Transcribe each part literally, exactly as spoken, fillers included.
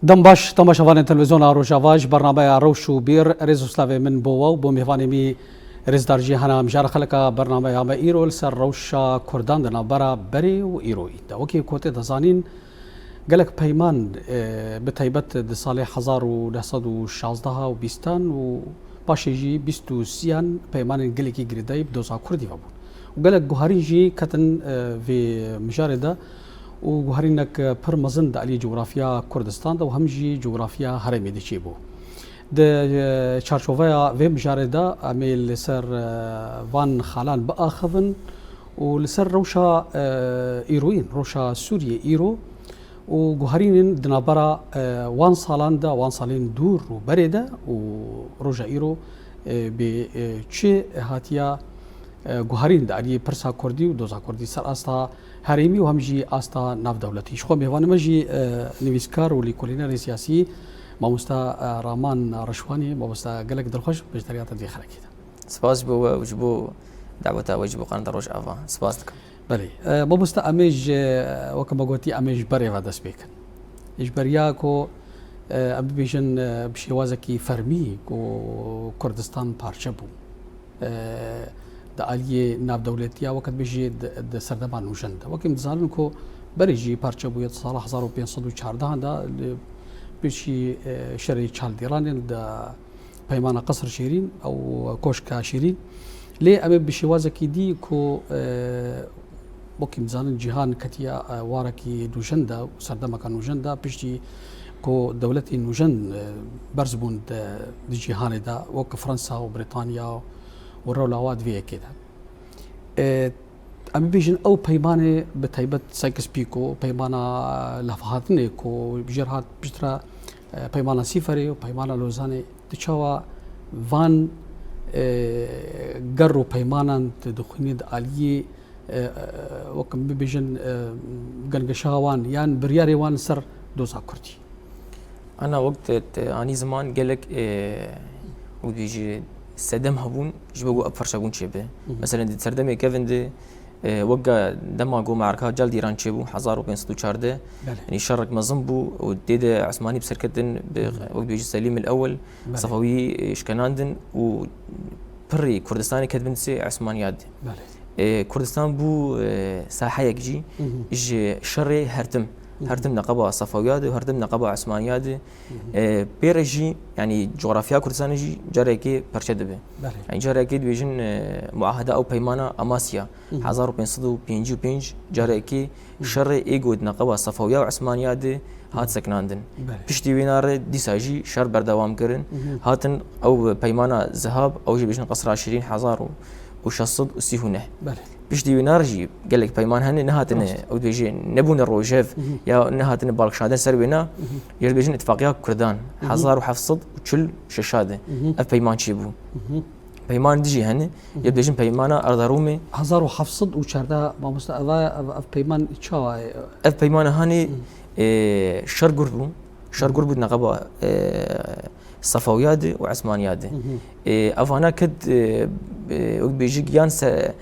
Dem baş, temaşevanên televîzyona Rojava, ji bernameya Rewş û Bîr, rêz û slavê min bo we û bo mêvanê min rêzdar Cîhana Mijara, xeleka bernameya me îro li ser rewşa Kurdan di navbera berê û îroyî de. Wekî ku tê de zanîn, gelek peyman, e, bi taybet di salê hezar û neh sed û şazdehan û bîstan û paşê jî bîst û sêyan peymanên gelekî girêdayî bi doza Kurdî ve bûn. Û gelek guharîn jî ketin, e, vê mijarê de û guharînek pir mezin di aliyê cografiya Kurdistan de û hem jî cografiya herêmê de çêbû. Di, e, çarçoveya vê mijarê de em ê li ser, e, van xalan biaxivin û li ser rewşa, e, îroyîn, rewşa Sûriyê îro û guherînên di navbera, e, wan salan de, wan salên dûr û berê de û roja îro, e, bi, e, çi hatiya, e, guherîn di aliyê pirsa kurdî û doza kurdî ser asta herêmî û hem jî asta navdewletî. Ji xwe mêvanê me jî, e, nivîskar û lêkolînerê siyasî, mamosta, e, Raman Reşwanî. Mamosta, gelek dilxweş beşdariya te di vê xelekê de. Spas ji bo we û ji bo daweta we ji bo Qanada Rojava. Spas dikim. Belê. E, mamosta, em ê ji, weke me gotî, em ê ji berê ve dest pê kin. Ji beriya ku, e, em bibêjin, e, bi şêwazekî fermî ku Kurdistan parçe bû. E, di aliyê navdewletiya, weke dibêjî di, di serdema nûjen de. Weke em dizanin ku berê jî parçe bûye di sala hezar û pênc sed û çardehan de li piştî, e, şerê Çaldêranê de Peymana Qesr Şîrîn û Koşka Şîrîn. Lê em ê bi şêwazekî dî ku, e, wekî em dizanin cîhan ketiya, e, warekî nûjen de û serdemeka nûjen de, piştî ku dewletên nûjen, e, berz bûn di, di cîhanê de, wek Fransa û Brîtanya û rewla wa di vê yekê de. E, em bibêjin ew peymanê bi taybet Sykes-Picot, peymana levhatinê ku jêr hat piştre, e, peymana Sîferê û peymana Lozanê, tu çawa van, e, ger û peymanan tu dixwînî di aliyê, e, e, wek em bibêjin, e, gengeşa wan yan biryarê wan ser doza kurdî? Ana wek te, te anî ziman gelek, e, wek dibêjî sedem hebûn ji bo ku ev parçebûn çêbe. Hı hı. Meselen di serdemê kevin de, e, wek dema ku me'reka Caldîran çêbû, hezar û pênc sed û çardeh, Belê. Yanî şerek mezin bû û tê de Esmanî bi ser ketin bi, Hı hı. wek dibêjî Selîm el Ewel, Belê. Sefawî, e, şkenandin û pirî Kurdistanê ket bin destê Esmaniya de. Belê. E, Kurdistan bû, e, saheyek jî Hı hı. ji şerê hertim. Hı hı. Hertim neqeba Sefawîya de û hertim neqeba Esmaniya de. Hı hı. E, pê re jî, yanî coğrafya Kurdistanê jî carekê perçe dibe. Belê. Yanî carekê dibêjin, e, muahede ew peymana Amasya, Hı hı. hezar û pênc sed û pêncî û pênc, carekê Hı hı. şerê ê ku di neqeba Sefawîya û Esmaniya de hat Hı. sekinandin. Belê. Piştî wîna re dîsa jî şer berdewam kirin. Hı hı. Hatin ew peymana Zihab, ew jî bêjin Qesra Şîrîn hezar û şeş sed û sî û neh. Belê. Piştî wîna re jî gelek peyman hene, nehatine, Rast. ew dibêje, nebûne rojev Hı hı. ya nehatine balkişandin ser wêna, Hı hı. ya dibêjin Îtifaqiya Kurdan, Hı hı. hezar û heft sed û çil û şeş de Hı hı. ev peyman çêbû. Hı hı. Peyman dijî hene, Hı hı. ya dibêjin peymana Erderûmê. Hezar û heft sed û çardeh, mamosta, eva, ev, ev peyman çawa ye? Ev peymana hanê, Hı. e, şer gur bû. Şer Hı. gur bû di neqeba, e, Sefawîya de û Esmaniya de. Hı hı. E, evana ket, e, e, wek dibêjî giyan se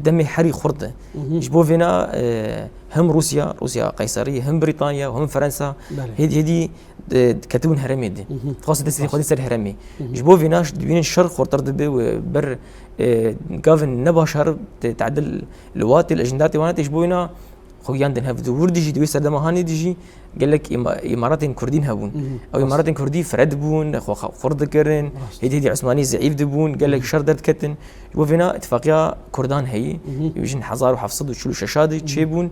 demê herî xurt de. Hı hı. Ji bo vêna, e, hem Rûsya, Rûsya Qeyserî, hem Brîtanya, hem Fransa, Belê. hêdî hêdî, e, ketibûn herêmê de. Hı hı. Dixwastin destê Rast. xwe de ser herêmê. Hı hı. Ji bo vêna dibînin şer xurtir dibe û ber, e, gavin nebaşar te-, tedil li watê, li ejendatê wana tê, ji bo wêna xwe giyandin hev. Di wir dijî, di wê serdema hanê dijî gelek îma-, îmaratên kurdîn hebûn. Hı hı. Ew Rast. îmaratên kurdî fred bûn, xwe xa-, xurt dikirin, Rast. hêdî hêdî Osmanî zeîf dibûn, gelek Hı hı. şer derdiketin. Ji bo vêna îtifaqiya kurdan heyî, Hı hı. dibêjin hezar û heft sed û çil û şeş de Hı hı. çêbûn.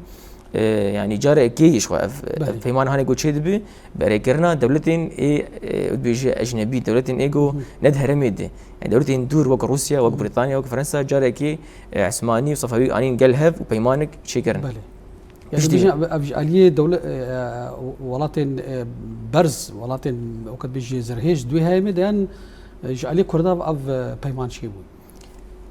E, yanî carekê jî xwe ev, Belê. ev peyman hanê ku çêdibe, berêkirina dewletên ê, e, dibêje ecnebî, dewletên ê ku Hı hı. ne di herêmê de. Yanî dewletên dûr wek Rûsya, wek Hı hı. Brîtanya, wek Fransa carekê, e, Esmanî û Sefawî anîn gel hev û peymanek çêkirin. Belê. Yani Piştî dibêjin ev, ev ji aliyê dewle-, e, e, welatên, e, berz, welatên weke dibêjî zirhêj di wê herêmê de yan, e, ji aliyê Kurda ev, ev, e, peyman çêbû?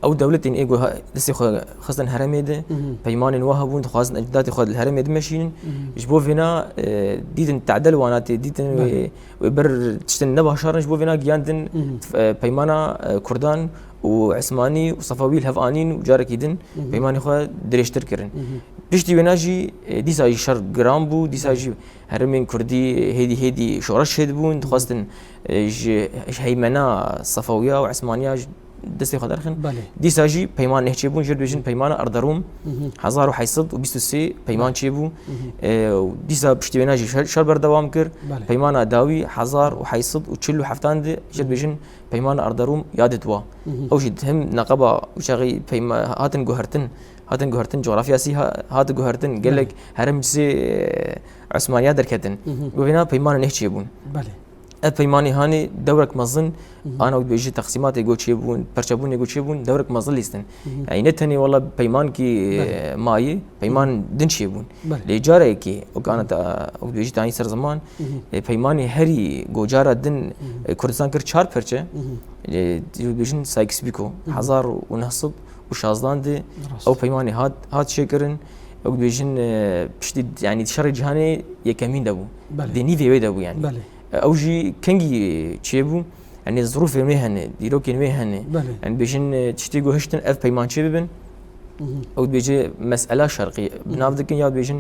Ew dewletên ê ku ha-, destê xwe xistin herêmê de, Hı hı. peymanên wa hebûn, dixwazin ecdatê xwe li herêmê de meşînin. Hı hı. Ji bo vêna, e, dîtin tedel wana tê, dîtin Belê. wê, wê ber tiştin nebaşarin, ji bo vêna giyandin, Hı hı. e, peymana, e, Kurdan û Osmanî û Sefawî li hev anîn û carekî din Hı hı. peymanê xwe dirêjtir kirin. Hı hı. Piştî wêna jî, e, dîsa jî şer giran bû, dîsa Belê. jî herêmên Kurdî hêdî hêdî şoreş çêdibûn, Hı hı. dixwestin, e, ji, ji heymena Sefawiya û Osmaniya ji destê xwe derxin. Belê. Dîsa jî peyman neh çêbûn, jê re dibêjin peymana Erderum, Hı hı. hezar û heyt sed û bîst û sê peyman Belê. çêbû. Hı hı. E, û dîsa piştî wêna jî şer, şer berdewam kir. Belê. Peymana dawî hezar û heyt sed û çil û heft an de, jê re Hı hı. dibêjin peymana Erderum ya didwa. Hı hı. Ew jî di him neqeba û çaxî peyma-, hatin guhertin, hatin guhertin, coğrafyasî ha-, hat guhertin, gelek Belê. herem cizê, e, Osmaniya derketin. Hı hı. Û vêna peymana neh çêbûn. Belê. Ev peymanê hanê dewrek mezin, Hı hı. ana wî dibêjî teqsîmatê go çêbûn, perçebûnê go çêbûn, dewrek mezin lîstin. Hı hı. Yani ne tenê wela peymankî, Belê. e, mayî, peyman Hı hı. din çêbûn. Belê. Lê carekê, wek ana ta, wek dibêjî tanî ser ziman, Hı hı. e, peymanê herî go cara din, Hı hı. e, Kurdistan kir çar perçe, Hı hı. e, dibêjin Sykes-Picot, Hı hı. hezar û neh sed û şazdan de Rast. ew peymanê hat, hat çêkirin. Wek dibêjin, e, piştî, yani şerê cîhanê yekemîn de bû. Belê. Di nîvê wê de bû yani. Belê. E, ew jî kengî çêbû? Yani zirûfên wê hene, dîrokên wê hene. Belê. Yani dibêjin, e, tiştê ku hiştin ev peyman çê bibin. Hı hı. Ew dibêje mesela şerqî. Hı hı. Bi nav dikin ya dibêjin,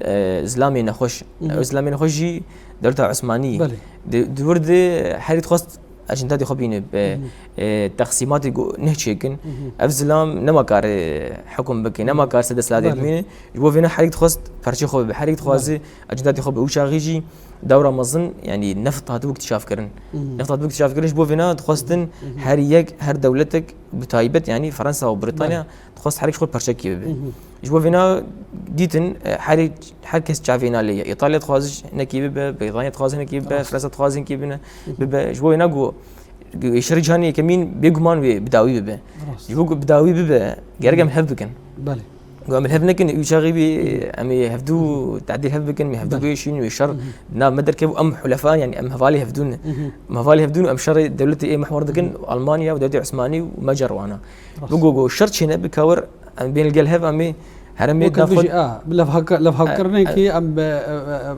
e, zilamê nexweş. Hı hı. Ew zilamê nexweş jî dewleta Osmanî. Belê. Di, di wir de herî dixwest ecindadê xwe bîne, be, Hı hı. e, teqsîmatê ku neh çêkin. Hı hı. Ev zilam nema kare hukm bike, nema Hı. kare ser desthilatê Belê. bimîne. Ji bo vêna herî dixwest perçê xwe bibe. Herî dixwaze Belê. ecindadê xwe bi wî çaxî jî dewra mezin, yani neft hatibû iktîşaf kirin. Hı hı. Neft hatibû iktîşaf kirin, ji bo vêna dixwestin Hı hı. her yek, her dewletek, bi taybet, yani Fransa û Britanya, Belê. dixwest herî ji xwe perçekî bibe. Hı hı. Ji bo vêna dîtin, e, herî, her kes çavê na lê ye. Îtalya dixwaze hinekî bibe, Britanya dixwaze hinekî bibe, Rast. Fransa dixwaze hinekî bine, Hı hı. bibe. Ji bo vêna ku, ku şerê cîhanê yekemîn bêguman wê bi dawî bibe. Rast. Ji bo ku bi dawî bibe, gerek em Hı. hev bikin. Belê. Ku em li hev nekin, wî çaxî bî, Hı. em ê hevdû Hı. tedîl hev bikin, em ê hevdû Belê. bêşîn, wê şer Hı hı. nav me derkeve, em hulefa, yani em hevalê hevdû ne. Hı hı. Em hevalê hevdû ne, em şerê dewletê ê mihwar dikin, Hı hı. Almanya û dewletê Osmanî û mecer wana. Rast. Bigo go şer çêne bikawir, em bên li gel hev, em ê heremê Weke navxwe bijî, a, bi levhaka-, levhakirinekî E, e. em, e, e,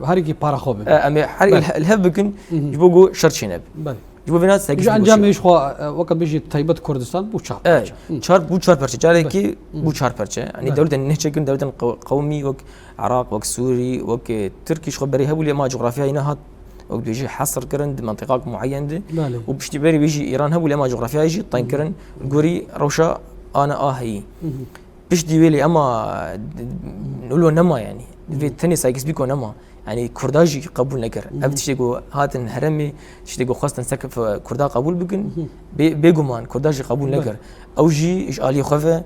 e, herîkî para xwe bibe. E, em ê her Belê. li hev bikin, Hı hı. ji bo go şer çêne bi. Belê. Ji bo vêna Ji Sykes-Picot encamê çêbû. ji xwe, e, weke bijî taybet Kurdistan bû çar E, parça. Hı. çar, bû çar parça. Carekî Hı. bû çar parça. Yani Belê. dewletên neh çêkirin, dewletên qew-, qewmî wek Iraq, wek Sûrî, wek, e, Tirkî ji xwe berê hebû lê ma cografyayê nehat. Wek dibêjî hesr kirin di mentiqak mueyen de. Belê. Û piştî berî wê jî Îran hebû lê ma cografyayê jî teng Hı. kirin. Gorî rewşa ana a heyî. Hı hı. Piştî wê lê ema wilo nema yani. Hı. Vê tenê Sykes-Picot nema. Yani Kurda jî qebûl nekir. Hı hı. Ev tiştê ku hatin heremê, tiştê ku xwestin sekf Kurda qebûl bikin, Hı hı. bê, bêguman Kurda jî qebûl Belê. nekir. Ew jî ji aliyê xwe ve, Hı hı.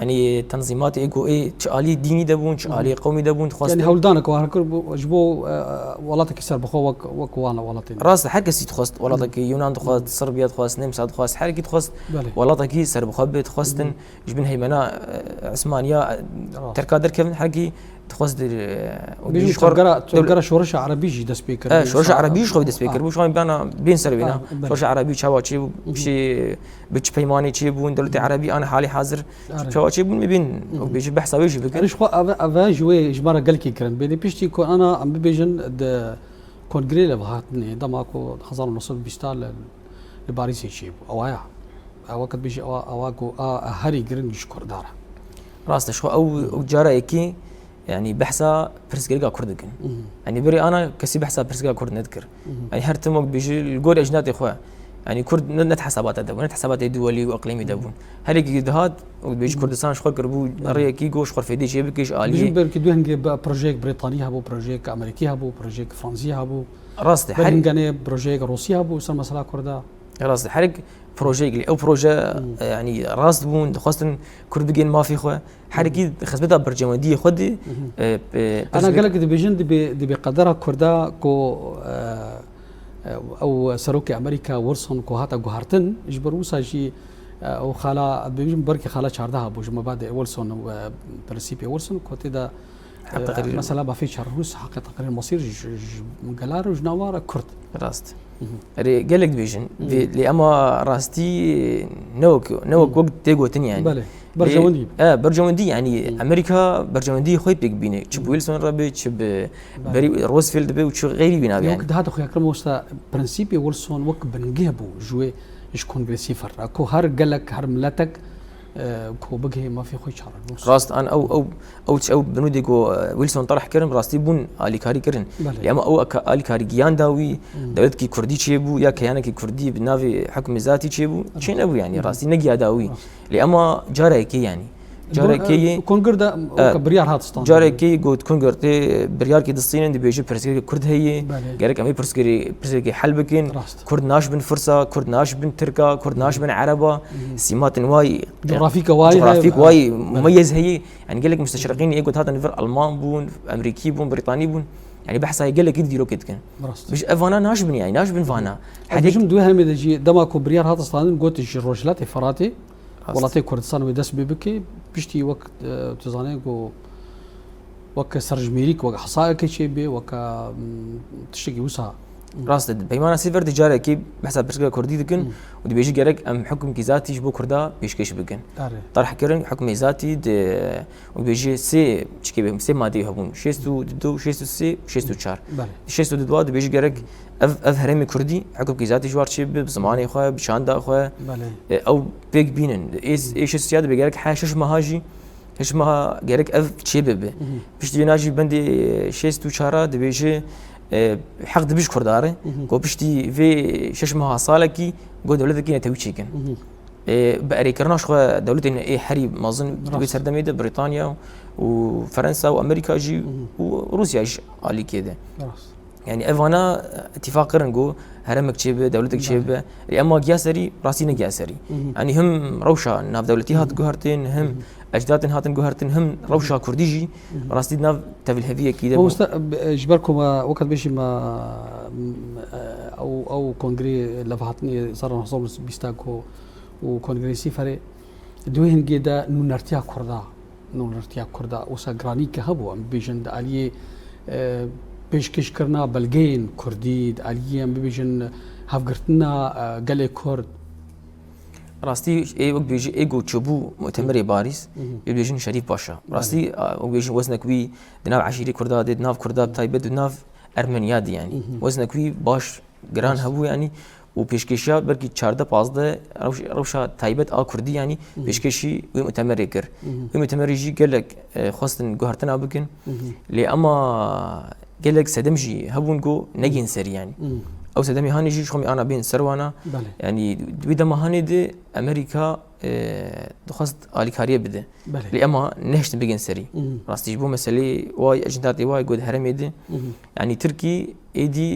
yani tenzîmatê ê ku ê çi aliyê dînî de bûn, çi Hı hı. aliyê qewmî de bûn, dixwestin. Yani hewldanek wan kir bo-, ji bo, e, welatekî serbixwe wek, wek wan welatên. Rast e, her kesî dixwest, Hı hı. welatekî Yunan dixwest, Hı hı. Sirbiya dixwest, Nemsa dixwest, her yekî dixwest Belê. welatekî serbixwe bê, dixwestin. Hı hı. Ji bin heymena, e, Osmaniya, e, Rast. Terka derkevin, herkî dixwest dir, e, Bêjim ji xwe tevgera, dew- tevgera şoreşa erebî jî dest pê kir. E, şoreşa erebî jî xwe dest pê kir. Ha. Bû şu an bana bên ser wêna. Ha, belê. Şoreşa erebî çawa çê bû, Hı hı. çi, bi çi peymanê çê bûn, dewletê Hı. erebî an halî hazir Are. çawa çê bûn, me bên, Hı hı. bêjî behsa wê jî bikin. Erê, ji xwe eve, eve ji wê ji me re gelkî kirin. Bêdî piştî ku ana, em bibêjin di kongrê levhatinê, dema ku hezar û neh sed û bîst li, li Parîsê çêbû. Ewa ya. Ewa ku dibêjî ewa, ewa ku a, a herî giring ji Kurdan re. Rast e, ji xwe ew, ew cara yekê, yani behsa pirsgirêka Kurd dikin. Mhm. Yani berê ana kesî behsa pirsgirêka Kurd nedikir. Mhm. Yani her tim wek dibêjî li gorî ecnatê xwe. Yani Kurd ne, ne di hesabata de bû, ne di hesabatê duwelî û iqlîmî de Mhm. bûn. Her yekî dihat, wek dibêjî Mhm. Kurdistan ji xwe kiribû Mhm. rêyekî go ji xwe fêdê çêbike ji aliyê. Bijim belkî du hingê be-, projeyek Brîtanî hebû, projeyek Amerîkî hebû, projeyek Fransî hebû. Rast e, Ber her hingenê projeyek Rûsî hebû ser mesela Kurda. Rast e, her yek projeyek lê ew proje, Hmm. e, yanî rast bûn, dixwestin Kurd bigihên mafê xwe. Her Hmm. yekî xizmeta berjewendiyê xwe dê, Mhm. e, e, Ana pirsgirêk- gelek dibêjin, dibê, dibê qedera Kurda ku, e, e, ew serokê Amerîka Wilson ku hate guhertin, ji ber wisa jî, e, ew xala, dibêjin belkî xala çardeh bû, ji mabadê Wilson û, e, prensîpê Wilson ku tê de Heq teqrîr. Mesela mafê çar Rûs, heqê teqrîr mesîr ji, ji, ji gela re û ji nava re Kurd. Rast. Mhm. Erê, gelek dibêjin. Mhm. Vê, lê ema rastî ne wek, ne wek, Mhm. wek tê gotin yani. Belê. Lê, Berjewendî. e, berjewendî yani, Mhm. Amerîka berjewendî xwe pêk bîne. Çi bi Mhm. Wilson re be, çi bi Belê. berî Roosevelt be û çi xeyrî wîna be yani. Yok, daha da xuya kirim westa prensîpê Wilson wek bingeh bû ji wê, Ji Kongrê Sîfer re, ku her gelek, her miletek, e, ku bigihê mafê xwe çarenos. Rast an ew, ew, ew, ew binûdê ku, e, Wilson terh kirin, rastî bûn alîkarî kirin. Belê. Lê ema ew eka-, alîkarî giyan da wî, Hmm. dewletkî kurdî çêbû, ya keyanekî kurdî bi navê hukmê zatî çêbû, Rast. çê nebû yani, Hmm. rastî negiya da wî. Rast. Lê ema carekê yani. Carekê yê, Kongir de e, weke biryar hat standin. Carekê got Kongir tê biryarkê distînin, dibêje pirsgirêkê Kurd heye. Belê. Gerek em ê pirsgirê-, pirsgirêkê hel bikin. Rast. Kurd naşbin Firsa, Kurd naşbin Tirka, Kurd naşbin Ereba. Hı. Sîmatin way, Cografîka way cografîk heye. way Belê. mumeyez heye. Yani gelek musteşriqîn ê got hatin vir Alman bûn, Emerîkî bûn, Brîtanî bûn. Yani behsa gelekî di dîrokê dikin. Rast. Biş ev vana naşbin yani, naşbin vana. Ez Hedek- bêjim di wê herêmê de jî dema ku biryar hat standin, got ji Rojhilatê Feratê Rast. Welatê Kurdistan wê dest pê bike, piştî wek, e, tu zanî ku wek serjimêrîk, wek hesayeke çêbe, wek, mm, tiştekî wisa. Rast e, peymana Sêver de carekê behsa pirsgirêka kurdî dikin Hmm. û dibêjî gerek em hukmekî zatî ji bo Kurda pêşkêş bikin. Erê. Terh kirin hukmê zatî de û dibêjî sê çikê be, sê madeyê hebûn. Şêst û du, şêst û sê, şêst û çar. Belê. Şêst û du dibêjî gerek ev, ev herêmê kurdî hukmekî zatî ji war çêbe, bi zimanê xwe, bi çanda xwe. Belê. E, ew pêk bînin. Ê, ê şêst û sê ya dibê gerek he şeş meha jî, şeş meha gerek ev çêbibe. Mhm. Piştî vêna jî bendê şêst û çar a dibêje, e, heq dibe ji Kurda re, Mhm. ku piştî vê şeş meha salekî ku dewletekî netewî çêkin. Mhm. E, bi erêkirina ji xwe dewletên ê herî mezin di wê Rast. serdemê de Brîtanya û Ferensa û Amerîka jî Mhm. û Rûsya jî alîkê de. Rast. Yani ev vana, e, îtîfaq kirin ku heremek çêbe, dewletek Belê. çêbe. Lê ema giya serî, rastî negiya serî. Mhm. Yani him rewşa navdewletî hat Mhm. guhertin, him Mhm. ecdadên hatin guhertin, him rewşa kurdî jî Mhm. rastî di nav tevliheviyekî de bû. Mamoste, e, ji ber ku me, wek dibêjî me, m, e, ew, ew kongrê levhatinê sala neh sed û bîst ku û kongrê Sîferê di wê hingê de nûnertiya Kurda, nûnertiya Kurda wisa giranî ke hebû, em bibêjin di aliyê, e, pêşkêşkirina belgeyên Kurdî, di aliyê em bibêjin hevgirtina, e, gelê Kurd. Rastî ê wek bêjî ê ku çûbû mutemerê Parîs, Mhm. ê bêjin Şerîf Paşa. Belê. Rastî, a, wek bêjin weznek wî di nav eşîrê Kurda de, di nav Kurda bi taybet, di nav Ermeniya de yani. Mhm. Weznek wî baş giran Rast. hebû yani û pêşkêşiya belkî çardeh pazdeh rewş-, rewşa taybet a Kurdî yani Mhm. pêşkêşî wê mutemerê kir. Mhm. Wê mutemerê jî gelek, e, xwestin guhertina bikin. Mhm. Lê ema gelek sedem jî hebûn ku negên serî yani. Mhm. Ew sedemê hanê jî ji xwe me ana bên ser wana. Belê. Yani di wê dema hanê de Amerîka, e, dixwest alîkariyê bide. Belê. Lê ema nehiştin bigên serî. Mhm. Rastî ji bo meselê wayî, ecndatê wayî got herêmê de. Mhm. Yani Tirkî êdî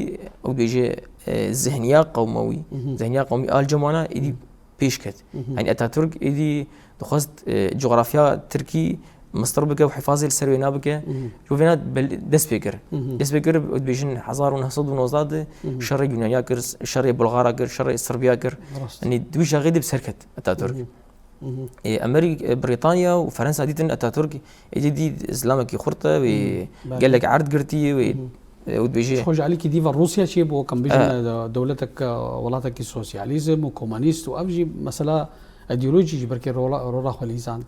ew dibêje, e, zihniya qewmewî, Mhm. zihniya qewmî al cemana êdî Mhm. pêş ket. Mhm. Yani Atatürk êdî dixwest, e, cografya Tirkî mistir bike û hifazê li ser wêna bike. Mhm. Ji bo vêna bel-, dest pê kir. Mhm. Dest pê kir, dibêjin hezar û neh sed û nozdeh de Mhm. şerê Yunaniya kir, şerê Bulgara kir, şerê Sirbiya kir. Rast. Yani di wî şaxê de bi ser ket Atatürk. Mhm. Mhm. Ê, Amerîk-, ê, Brîtanya û Fransa dîtin Atatürk êdî dî zilamekî xurt e, wê Mhm. Belê. gelek erd girtî, wê, Mhm. ê, û dibêjê. Xwe ji alîkî dî ve Rûsya çêbû, wek em bêjin, E. e, dewletek, e, welatekî sosyalîzm û komunîst û ev jî mesela îdeolojî ji ber kê rola, rola xwe lîzand.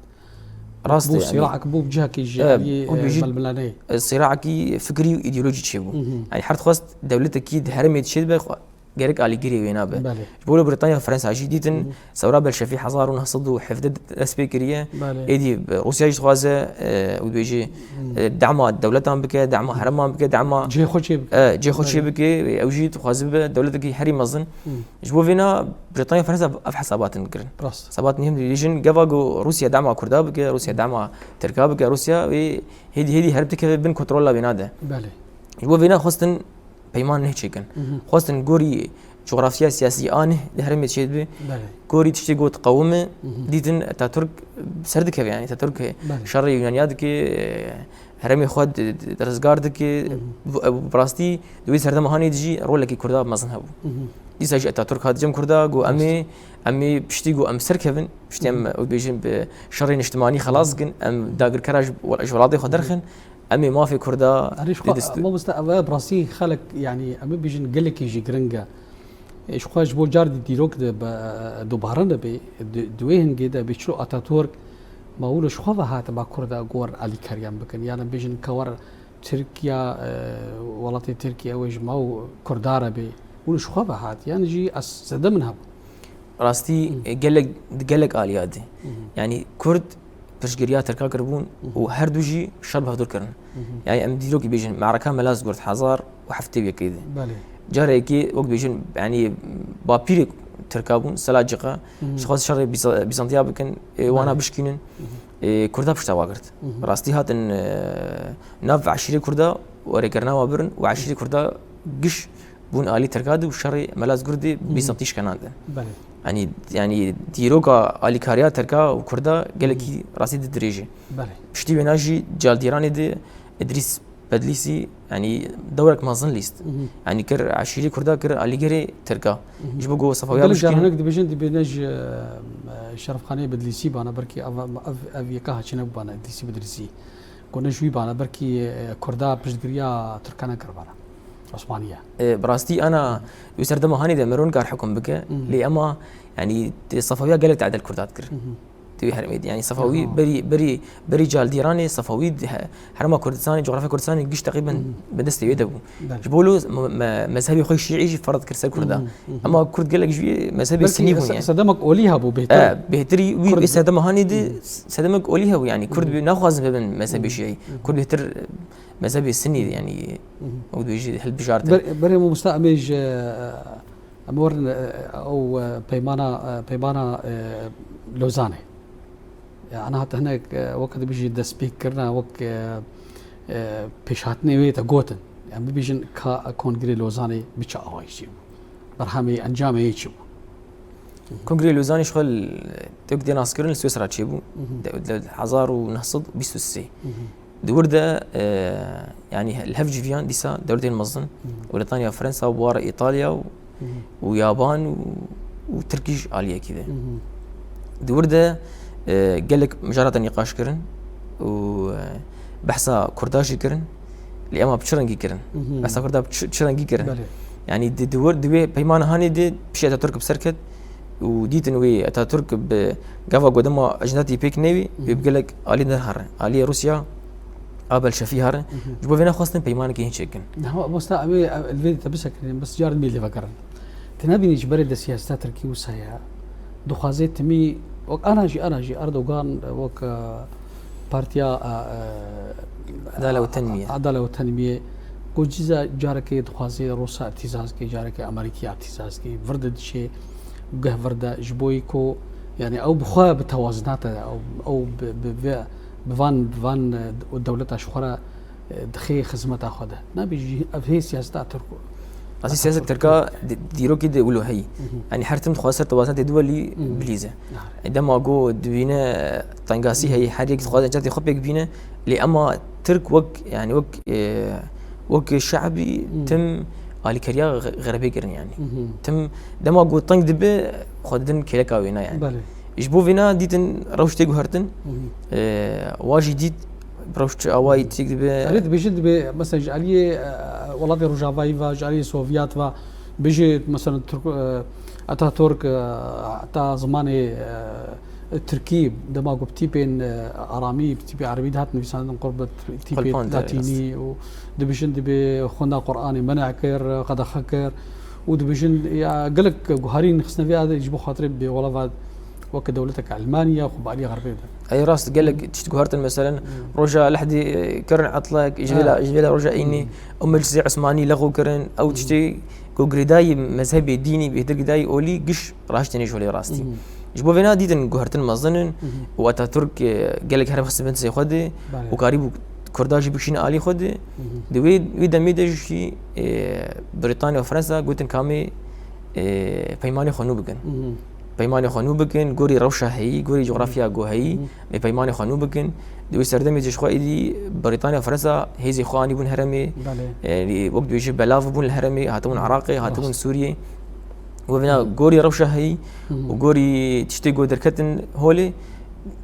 Rast Bû e, yani. sîraek bû bi cihekî ji E, alî, û e, dibêjî, melmilaneyê. e, sîraekî fikrî û îdeolojî çêbû. Mhm. Yani her dixwest dewletekî di herêmê de çêdibe, xwe gerek alîgirê wêna be. Belê. Ji bo li Brîtanya Fransa jî dîtin, Mhm. sewra Belşevî hezar û neh sed û hevdeh dest pê kiriye. Belê. Êdî bi Rûsya jî dixwaze, e, û dibêjî, Mhm. e, dema dewletan bike, dema hereman bike, dema Cihê xwe çê bike. e, cihê xwe Belê. çê bike, ew jî dixwaze bibe dewletekî herî mezin. Mhm. Ji bo vêna Brîtanya Fransa ev hesabatin kirin. Rast. Hesabatin hem dibêjin, geva ku Rûsya dema Kurda bike, Rûsya dema Tirka bike, Rûsya wê hêdî hêdî herib dikeve bin kontrola wêna de. Belê. Ji bo vêna xwestin peyman neh çêkin. Mhm. Xwestin gorî cografya siyasî a neh di herêmê çêdibe. Belê. Gorî tiştê got qewime, Mhm. dîtin Atatürk ser dikeve, yani Atatürk Belê. şerê Yunaniya dike, herêmê xwe di, di, di rizgar dike. Mhm. Bu, bu bi rastî di wê serdema hanê de jî rolekî Kurda mezin hebû. Mhm. Dîsa jî Atatürk hat cem Kurda, got, em ê, Rast. em ê piştî got em serkevin, piştî em, Mhm. ew dibêjin bi şerê niştimanî xelas Mhm. dikin, em dagirkera ji, ji welatê xwe Mhm. derxin. Em ê mafê Kurda Erê, ji xwe, dîst- mamoste, ev e bi rastî xelek, yanî, em bibêjin gelekî jî giring e. E, ji xwe ji bo car dî dîrok de be, dubare nebe, di, di wê hingê de bê çilo Atatürk ma wilo ji xwe ve hatiba Kurda gor alîkariyan bikin. Yanî bêjin ka wer Tirkiya, e, welatê Tirkiye ew ê ji ma û Kurdar e bê. Wilo ji xwe ve hat. Yanî jî ez zêde min hebû. Rastî, e, gelek, di gelek aliya de. Yanî Kurd piştgiriya Tirka kiribûn û her du jî şer bi hevdûr kirin. Yanî em dîrokî bêjin, Me'reka Melazgirt hezar û heftê û yekê de. Belê. Carekê, wek bêjin, yanî bapîrê Tirka bûn, Selaciqa, ji xwe şerê Biza-, Bizantiya bikin, e, wana bişkînin, e, Kurda pişta wa girt. Rastî hatin, e, nav eşîrê Kurda werêkirina wa birin û eşîrê Kurda giş bûn alî Tirka de û şerê Melazgirt de Bîzantî şikenandin. Belê. Yanî, yanî dîroka alîkariya Tirka û Kurda gelekî rastî didirêje. Belê. Piştî wêna jî caldîranê de Îdrîs Bedlîsî, yanî dewrek mezin lîst. Yanî kir eşîrê Kurda kir alîgirê Tirka. Ji bo ku Sefawiya gelek bişkînin. Gelek caran hinek dibêjin, dibêne ji, e, Şerefxaneyê Bedlîsî bana, belkî ev, ev, ev yeka haçine bana, Îdrîsî Bedlîsî. Ku ne ji wî bana, belkî, e, Kurda piştgiriya Tirka nekiribana. Osmaniye. E, bi rastî ana wî serdema hanî de mero nikar hukm bike, lê ema, yanî, di Sefawiya gelek tedel Kurda dikir. Di wî herêmê de. Yanî Sefawî berî, berî, berî caldîranê Sefawî di he-, herêma Kurdistanê, cografya Kurdistanê giş teqrîben bi destê wê de bû. Belê. Ji bo lo me-, me-, mezhebê xwe şîî jî ferz kir ser Kurda. Ema Kurd gelek jî mezhebê Belkî Sinî bûn se-, yani. Sedemek olî hebû bêhtir. E, bêhtirî wî Kurd sedemek hanî de sedemek olî hebû yani. Kurd bê naxwazin bibin mezhebê Şîî. Kurd bêhtir mezhebê Sinî yani. Ew dibêjî hilbijartin. Ber-, berê mamosta em ê ji, e, em werin, e, ew, e, peymana, e, peymana, e, Lozanê. Ya, ana hat hinek, e, wek dibêjî destpêkirina, wek, e, e, pêşhatinê wê te gotin. Em bibêjin ka Kongrê Lozanê bi çi awayî çêbû? Berhemê, encamê yê çi bû? Kongrê Lozanê ji xwe li, têk tê naskirin li Swîsra çêbû. De, de hezar û neh sed û bîst û sê. Di wir de, e, yanî li hev civiyan dîsa dewletên mezin, Brîtanya, Fransa, bi wara Îtalya û, û Yaban û, û Tirkî ji aliyekî de. Di wir de, e, gelek mijarata nîqaş kirin û, e, behsa Kurda jî kirin. Lê ema bi çi rengî kirin? Behsa Kurda bi çi, çi rengî kirin? Belê. Yanî di, di wir, di wê peymana hanê de piştî Atatürk bi ser ket, û dîtin wê Atatürk bi gava ku dema ecnetî pêk newî, wê bi gelek alî derherin. Aliyê Rûsya a Belşefî herin. Ji bo vê nexwestin peymanekê hîn çêkin. Niha mamosta, em ê, em, li vê te bisekinin, bes carin bê lê vegerin. Te nebînî ji berê de siyaseta Tirkî wisa ye. Dixwaze timî, wek ana jî, ana jî Erdogan, wek, e, partiya, e, e, Adale û Tenmiyê. Adale û Tenmiyê. Ku cîza carekê dixwaze Rûsa îtîzaz kê, carekê Amerîkî îtîzaz kê, vir de diçê, geh vir de, ji bo yî ku, yani, ew bi xwe bi tewazina te, ew, ew bi, bi, bi, bi van, bi van, e, dewleta ji xwe re, e, dixê xizmeta xwe de. Nabî jî ev hê siyaseta Tirk. Rastî siyaseta Tirka di, dîrokî de wilo heyî. Yanî her tim dixwaze ser tewazina tê duwelî bilîze. Dema ku dibîne tengasî heyî, her yek dixwaze ecnetê xwe pêk bîne, lê ema Tirk wek, yani wek, e, wek şe'bî tim alîkariya xe-, xerebê kirin yani. Tim dema ku teng dibe, xwe didin kêleka wêna yani. Belê. Ji bo vêna dîtin rewş tê guhertin, e, wa jî dît rewş çi awayî têk dibe. Erê, dibêjin dibe, mesela ji aliyê, e, welatê Rojavayî ve, ji aliyê Sovyat ve, bêjê, mesela Tirk, e, Atatürk, e, heta zimanê, e, Tirkî, dema ku bi tîpên, e, aramî, bi tîpê erebî dihat nivîsandin, qurb bi tîpê Xulpan de, latînî û dibêjin dibe xwenda Qur'anê men'a kir, qedexe kir û dibêjin ya gelek guharî nixistine vê adê ji bo xatirê bêwela ve weke dewletek Elmanya xwe bi alî xerbê de. Ey rast, gelek tişt guhertin, meselen, roja Lehdê, e, kirin etlek, ji vê la, ji vê la roja Înî, ew meclisê Osmanî lexw kirin, ew tiştê ku girêdayî mezhebê dînî, bêhtir girêdayî olî giş raştine ji holê rastî. Ji bo vêna dîtin guhertin mezin in û Atatürk, e, gelek herem xistibin destê xwe de û karîbû Kurda jî bikişîne alî xwe de. Di wê, wê demê de jî, e, Brîtanya û Fransa gotin kamê, e, peymanê xwe nû bikin. Peymanê xwe nû bikin, gorî rewşa heyî, gorî cografya ku heyî, ê peymanê xwe nû bikin. Di wê serdemê de ji xwe êdî Brîtanya, Fransa hêzê xwe anîbûn herêmê. Belê. E, wek dibêje belav bûn li herêmê, hatibûn Iraqê, hatibûn Sûriyê. Wê vêna gorî rewşa heyî û gorî tiştê ku derketin holê,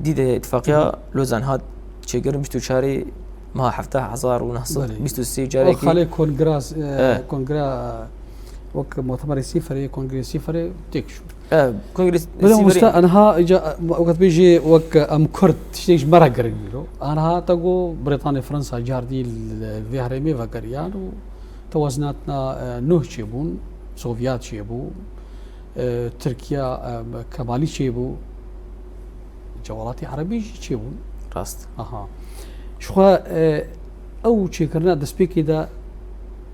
dî de îtifaqiya Lozan hat çêkirin bîst û çarê meha hefta hezar û neh sed bîst û sê. Belê. Carekî. O xalê kongra, e, kongra, wek mutemerê sîferê, kongrê sîferê têk çû. E, kongrê sîferê. Bide mamosta, aniha îca, wek dibêjî, wek em Kurd, tiştek ji me re giring bû. Aniha te got, Brîtanya, Fransa car dî li vê herêmê vegeriyan û tewazinatna, e, nuh çêbûn, Sovyat çêbû. e, Tirkiye, e, Kemalî çêbû, ji welatî Erebî jî çêbûn. Rast. Aha. Ji xwe, e, ew çêkirina destpêkê de,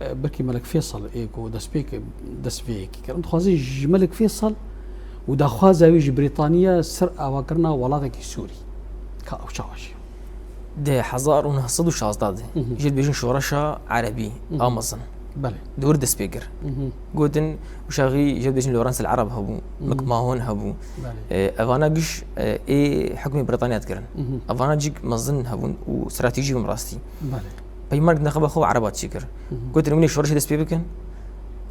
e, belkî Melek Fêsal ê ku destpêk, dest vê yekê kirin. Dixwazin ji Melek Fêsal û daxwaza wî ji Brîtaniya ser avakirina welatekî Sûrî. Ka ew çawa jî? Di hezar û neh sed û şazdeh de, Hı hı. jê dibêjin şoreşa erebî, Hı hı. a mezin. Belê. Di wir dest pê kir. Hı hı. Gotin, û şaxî jê dibêjin Lawrence el Ereb hebû, Hı hı. McMahon hebû. Belê. E, evana giş, e, ê hukmê Brîtaniya dikirin. Hı hı. Evana cîk mezin hebûn û stratejî bûn rastî. Belê. Peyman neqeba xwe Ereba çêkir. Hı hı. Gotin, hûn ê şoreşê dest pê bikin.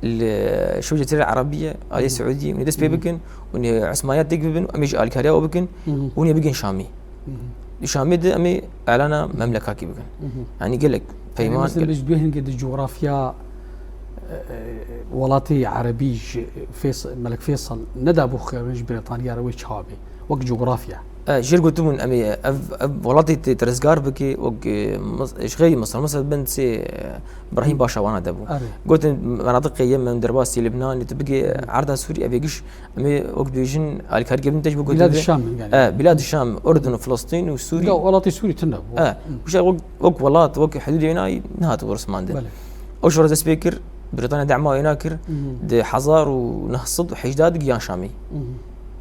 Li şewcê tirê Erebiye, aliyê Hı hı. Siûdî, hûn ê dest pê Hı hı. bikin. Hûn ê Osmaniya têk bibin, em ê jî alîkariya we bikin. Hı hı. Hûn ê bigin Şamî. Hı hı. Di Şamê de em ê elana memlekakî bikin. Hı hı. Yanî gelek Yani peyman, mesela gelek biz duyên ki di coğrafya, e, e, welatê Erebî ji Fês-, Melek Fêsal nedabû xerin ji Brîtaniya re wê çawa bê? Wek coğrafya. E, jêr gotibûn, em ê ev, ev welatê te, te rizgar bike, wek, e, mis-, ji xeyrî Misir. Misir bin sê, e, Brahîm Hı. Paşa wana de bû. Erê. Gotin, menatiqê ye, min derbasî Libnanê, tu bigê Hı. erda Sûrî, ev ê giş Em ê wek dibêjin alîkarî kevin te ji bo Bilad gotin Şam yani. E, Bilad Şam, Urdun û Filistîn û Sûrî. Ya welatê Sûrî tune bû. E, Hı. wişa wek, wek welat, wek hudûdê wêna nehatiye bo rismandin. Belê. Ew şoreş dest pê kir, Brîtanya dema wêna kir, Hı. di hezar û neh sed û hejdeh de giya Şamî. Hı.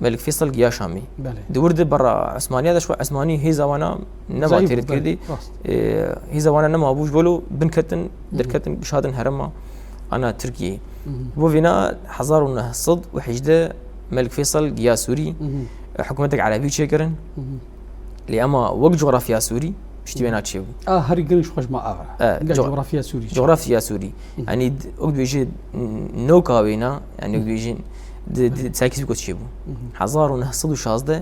Melik Feysal giya Şamî. Belê. Di wir de berra Osmaniya de, ji xwe Osmanî hêza wana nema Zayîf têr bû, belê, kerdî. Rast. E, hêza wana nema bû, ji bo lo bin ketin, Hı. derketin, gişadin herêma ana Tirkiyeyê. Hı hı. Bo vêna hezar û neh sed û hejdeh Melik Feysal giya Sûrî, Hı hı. e, hikûmetek Erebî çêkirin. Hı hı. Lê ema wek cografya Sûrî, piştî Hı hı. wêna çêbû. A, herî giring ji xwe ji me ava. E, Inga co-, cografya Sûrî çi? Cografya Sûrî. Hı. Yanî d-, wek dibêje n-, newka wêna, yanî wek Hı. dibêje di, di, Hı. serkî Bîko çêbû. Hı hı. Hezar û neh sed û şazdeh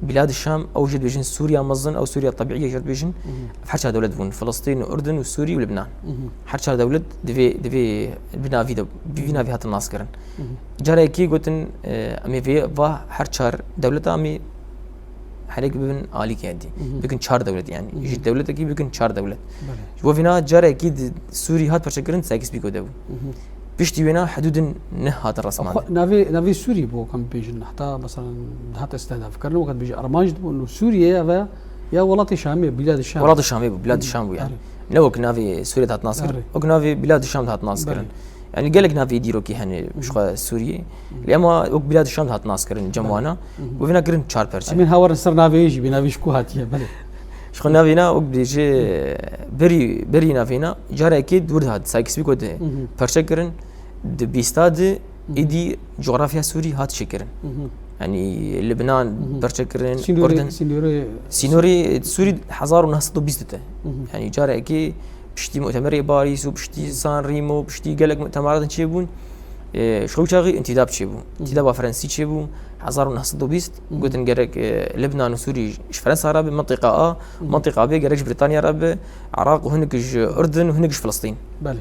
Bilad Şam, ew jê dibêjin Sûriya mezin, ew Sûriya tebîî ye jê dibêjin. Hı hı. Her çar dewlet bûn, Filistîn, Urdun û Sûrî û Libnan. Hı hı. Her çar dewlet di vê, di vê, bi navî de, bi vî Hı hı. navî hatin naskirin. Hı hı. Carekê gotin, e, em ê vê va her çar dewleta em ê herêk bibin alîkê dî. Hı hı. Bikin çar dewlet yani. Hı hı. Ji dewletekî bikin çar dewlet. Belê. Ji bo vîna carekî di Sûrî hat parçekirin, serkî Bîko de bû. Hı hı. Piştî wêna hidûdin neh hatin resmandin. Xwe-, navê, navê Sûrî bû, em bêjin, heta, mesela, dihat istihdafkirin, wekî dibêje Armanc dibû, û Sûriye ya ve, ya welatê Şamê, Bilad Şam. Welatê Şamê bû, Bilad Hı. Şam bû yani. Erê. Ne wek navê Sûriye dihat naskirin, Erê. wek navê Bilad Şam dihat naskirin. Belê. Yani gelek navê dîrokî hene, Hı. ji xwe Sûriye. Hı. Lê ema wek Bilad Şam dihat naskirin, cem Belê. wana. Hı hı. Bo vîna kirin çar perçe. Em ê hawarin ser navê jî, bê navê ji ku hatiye, belê. Ji xwe navêna wek dibêje berî, berî navêna carekê di wir de hat, Sykes-Picot de Hı hı. perçe kirin, di bîsta de Hı hı. êdî cografya Sûrî hat çêkirin. Hı hı. Yanî Libnan Hı hı. perçe kirin, Sînorê, Urdun. sînorê Sînorê Sûrî hezar û neh sed û bîst de. Hı hı. Yanî carekê piştî mutemerê Parîs û piştî Hı. San Remo, piştî gelek mutemerat çêbûn. E, ji xwe çaxî întîdab çêbû. Hı. Întîdaba Frensî çêbû, hezar û neh sed û bîst, Hı. gotin gerek, e, Libnan û Sûrî ji Fransa re be, mentiqa A, Hı. mentiqa B gerek ji Brîtanya re be, Iraq û hinek ji Urdun û hinek ji Filistîn. Belê.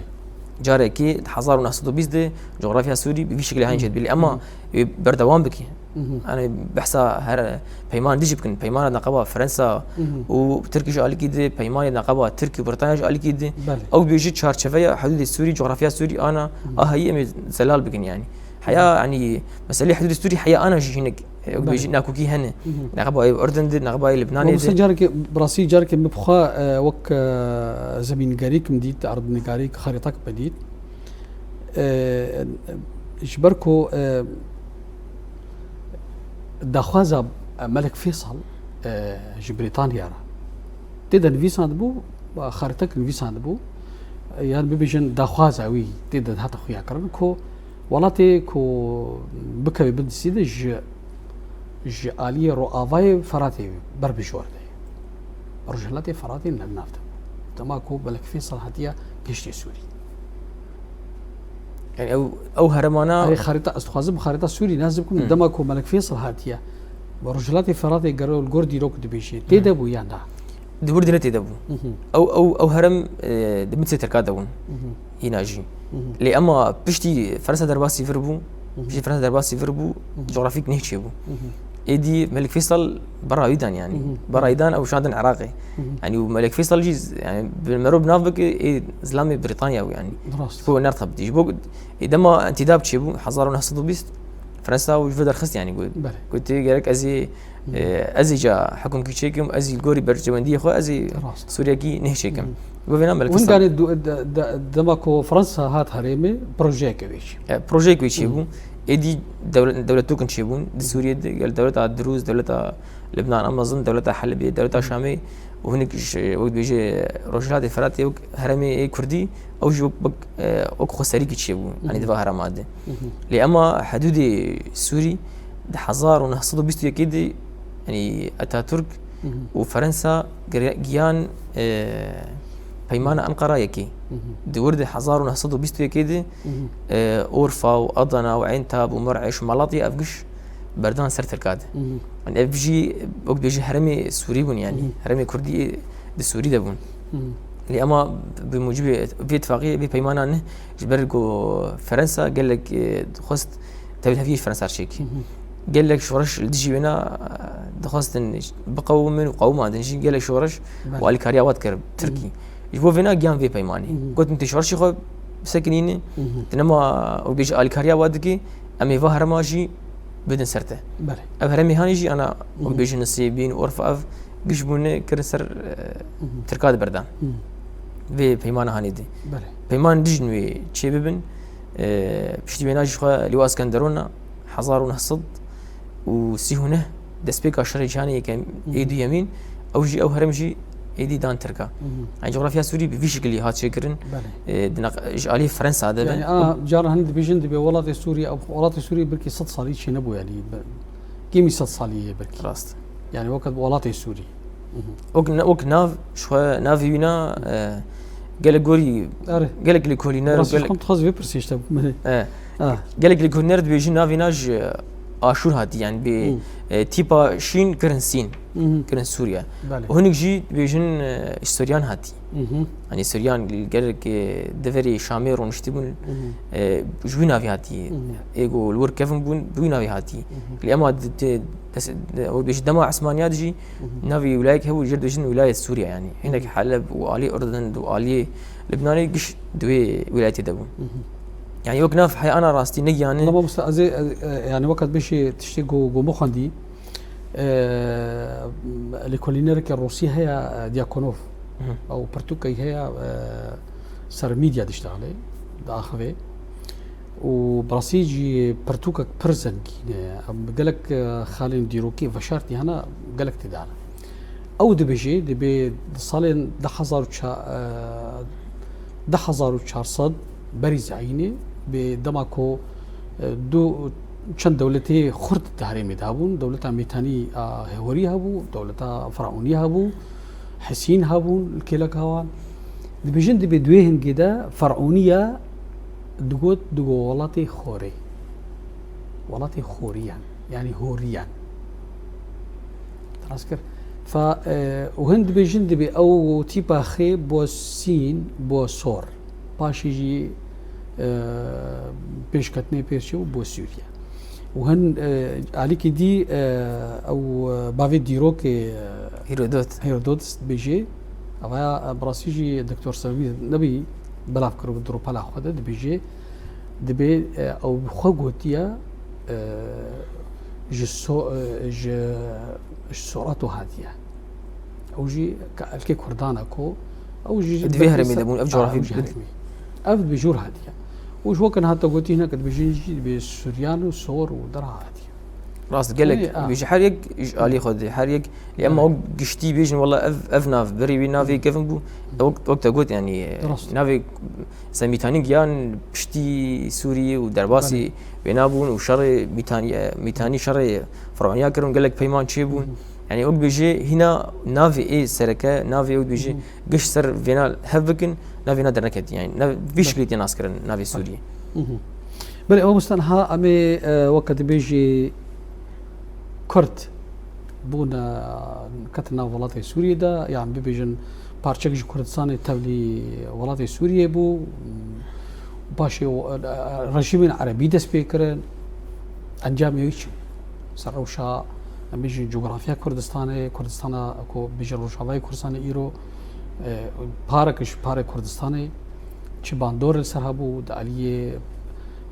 Carekê di hezar û neh sed û bîst de cografya Sûrî bi vî şekilê hene Hı. çêdibî. Lê ema Hı. wê berdewam bike. Hı hı. Yani behsa her peyman dijî bikin. Peymana neqeba Fransa Hı hı. û Tirk ji alîkî de, peymanê neqeba Tirk û Brîtanya ji alîkî de. Belê. Ew dibêje çarçeveya hudûdê Sûrî, cografya Sûrî ana Hı. a heyî em ê zelal bikin yani. Heya, Hı. yani, meselê hudûdê Sûrî heya ana jî hinek, e, ew Belê. dibêje nakokî hene. Hı hı. Neqeba Urdun de, neqeba Libnanê Wisa de. Carekê, bi rastî carekê min bi xwe, e, wek, e, zemîngerîk min dît, erdnigarîk, xerîtak min dît. E, ji ber ku, e, daxwaza, e, Melek Fêsal, e, ji Brîtanya re tê de nivîsandibû, xaritek nivîsandibû, e, yan bibêjin daxwaza wî tê de hate xuyakirin ku welatê ku bikeve bin destî de ji, ji aliyê roavayê Feratê ber bi jor de. Rojhilatê Feratê ne nav de. Dema ku Melek Fêsal hatiye giştê Sûrî. Yani ew, ew heremana Erê xarîta, ez dixwazim xarîta Sûrî nas bikim, Hı. dema ku Melek Fêsal hatiye, ve Rojhilatê Feratê gero li gor dîrok dibêje. Tê Hı. de bû yan na? Di wir de ne tê de bû. Hı hı. Ew, ew, ew herem, e, di bin sê Tirka de bûn. Hı hı. Hîna jî. Hı hı. Lê ema piştî Fransa derbasî vir bû, Hı hı. piştî Fransa derbasî vir bû, Hı hı. cografîk neh çêbû. Hı hı. Êdî Melik Feysal bera wî dan yani. Hı hı. Bera wî dan ew şandin Iraqê. Hı hı. Yani û Melik Feysal jî z-, yani bi merov nav bike ê zilamê Brîtanya bû yani. Rast. Ji bo nertebitî. Ji bo ê dema întîdab çêbû hezar û neh sed û bîst, Fransa û ji vê derxist, yanî got. Belê. Gotê gerek ez ê, Hı. e, ez ê ca hikûmkî çêkim, ez ê li gorî berjewendiyê xwe ez ê Rast. Sûriyekî neh çêkim. Hı. Bi vê nan belki Hûn Fransa ganê du-, de, de, dema ku Fransa hat herêmê, projeyeke wê çi? E, projeyek wê çêbû. Hı. Êdî dewle-, dewletokên çêbûn. Di Hı. Sûriyê de gel dewleta Dirûz, dewleta Libnan, Amazon, dewleta Helebê, dewleta Hı. Şamê û hinek ji, wek dibêje, Rojhilatê Firatê wek herêmê ê Kurdî, ew jî wek, wek, e, wek xweserîkî çêbû, Hı hı. Yanî di va herêma de. Hı hı. Lê ema hidûdê Sûrî di hezar û neh sed û bîst û yekê de, yanî Atatürk Hı hı. û Fransa gire-, giyan, e, peymana Enqara yekê. Hı hı. Di wir de hezar û neh sed û bîst û yekê de, Hı hı. e, Urfa û Adana û Eyntab û Mer'eş û Malatya ev giş berdan ser Tirka de. Hı hı. Yanî ev jî, wek dibêje, herêmê Sûrî bûn, yanî Hı hı. Herêmê Kurdî di Sûrî de bûn. Hı hı. Lê ema bi mucibê vê tifaqê, vê peymana neh, ji ber ku Fransa gelek, e, dixwest tevliheviyê ji Fransa çêkî. Hı hı. Gelek şoreş li dijî wêna, e, dixwestin biqewimin û qewimandin jî, gelek şoreş Belê. Û alîkariya wan dikir Hı hı. Tirkî. Ji bo vêna giyan vê peymanê. Hı hı. Gotin, tê şoreşê xwe bisekinîne, Hı hı. Di nema, wek bêje, alîkariya wan dike, em ê va herêma jî bidin ser te. Belê. Ev herêmê hanê jî ana, Hı hı. wek bêje, Nisêbîn, Urfa, ev giş bûne kirin ser, e, Hı hı. Tirka de berdan. Hı hı. Vê peymana hanê de. Belê. Peyman dijin wê çê bibin, e, piştî wêna jî xwe Lîwa Skenderona hezar û neh sed û sî û neh destpêka şerê cîhanê yekem, Hı hı. Ê duyemîn, ew jî, ew herêm jî êdî dan Tirka. Hı hı. Yanî coğrafya Sûrî bi vî şekilî hat çêkirin. Belê. E, di neq-, ji alî Fransa de be. Yanî, a, cara hene dibêjin, dibê welatê Sûrî, ew welatê Sûrî belkî sed salî çênebû, yanî, be-, kêmî sed salî ye belkî. Rast. Yanî, wekî welatê Sûrî. Mhm. Wek na-, wek nav, ji xwe navê wî na, e, gelek gorî, Erê. Gelek lêkolîner, Rastî gelek xwe dixwaz vê pirsê işte min. E. Ah. Gelek lêkolîner dibêjin navê na ji Aşûr hatî, yanî bi, Hmm. e, tîpa şîn kirin sîn, Mhm. kirin Sûriye. Belê. Û hinek jî dibêjin, e, ji Suryan hatî. Mhm. Yanî Suryan gelek, e, deverê Şamê rûniştî bûn, Mhm. e, ji wî navî hatî. Mhm. Ê ku li wir kevin bûn, bi wî navî hatî. Mhm. Lê ema di, di, des-, di, ew dibêjin dema Esmaniya de jî, Mhm. Navê wîlayek hebû, jê dibêjin wîlayet Sûriye, yanî. Hinek Mhm. Heleb û alî Urdun û alî Libnanê giş di wê wîlayetê de bûn. Mhm. Yanî wek nav heye, ana rastî ne giyanê. Lama Musta, ez ê, e, e, yanî wek dibêjê tiştê ku, ku min xwendî, e, lêkolînereke Rûsî heye, e, Dyakonov. Mhm. Ew pirtûkek heye, e, ser medya diştexile, diaxivê. Û bi rastî jî pirtûkek pir zengîn e. Em gelek, e, xalên dîrokî veşartî hene, gelek tê de hene. Ew dibêje, dibê di salên du hezar û çar, e, du hezar û çar sed berî zayînê, bi dema ku, e, du çend dewletê xurt di herêmê de hebûn, dewleta Mîtanî a Hêhorî hebû, dewleta Firaûnî hebû, Hesîn hebûn li kêleka wan. Dibêjin, dibê di wê hingê de Ferûniya digot, digot welatê xorê. Welatê xoriyan, yanî horiyan. Te rast kir. Fa, e, û hin dibêjin, dibê ew tîpa xê bo sîn, bo sor. Paşê jî, e, pêşketinê pêr çû bo Sûriye. Û hin, e, alîkî dî, e, ew, e, bavê dîrokê, e, Herodot. Herodot dibêje, ev ya, e, bi rastî jî Doktor Sevî nebî belav kiribû di rûpela xwe de, dibêje, dibê, e, ew xwe gotiye, e, ji So-, e, ji, ji Sorato hatiye. Ew jî ke-, elkê Kurdan e ku ew jî Di vê herêmê de bûn, ev coğrafî Ew jî bi- herêmê. Ev bi jor hatiye. Û ji wek hate gotî hinek dibêjin jî dibê Suryan û Sor û Dera hatiye. Rast, gelek, Yanî, a. Ji her yek ji alî xwe dê, her yek. Lê em Belê. O giştî bêjin, wela ev, ev nav, berî wî navê Hı. kevin bû. Ew wek, wek te got, yanî, Rast. Navê Semîtanî giyan piştî Sûriyê û derbasî Belê. Wê nabûn û şerê Mîtanî, Mîtanî şerê Ferûniya kirin, gelek peyman çêbûn. Hı hı. Yanî wek bêje hîna navê ê sereke, navê wek bêje Hı hı. giş ser vêna hev bikin, navê na derneketî. Yanî nav-, vî Belê. Şeklî tê naskirin navê Sûriyê. Hı hı. Belê, ew Mustan ha em ê, e, weke dibêjî Kurd bûne, ketin nav welatê Sûriyê de, yan bibêjin parçek ji Kurdistanê tevlî welatê Sûriyê bû. Paşê, e, e, rejîmên erebî dest pê kirin. Encamê wî çi bû? Ser rewşa, em bêjin, coğrafya Kurdistanê, Kurdistana ku bêjin Rojavayê Kurdistanê îro, e, parek ji parê Kurdistanê çi bandor li ser hebû, di aliyê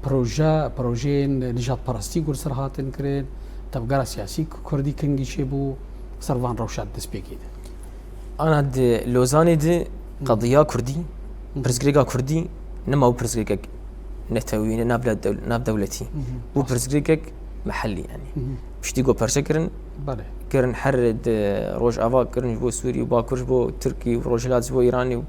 proje, projeyên nijadperestî ku li ser hatin kirin, tevgera siyasî kurdî kengî çêbû, ser van rewşa destpêkê de. Ana di Lozanê de qediya kurdî, pirsgirêka kurdî nema bû pirsgirêkek netewî, ne nav dew-, nav dewletî. Bû pirsgirêkek mehellî, yanî. Piştî ku perçe kirin, Belê. kirin her di Rojava, kirin ji bo Sûrî û Bakur, ji bo Tirkî û Rojhilat, ji bo Îranê û,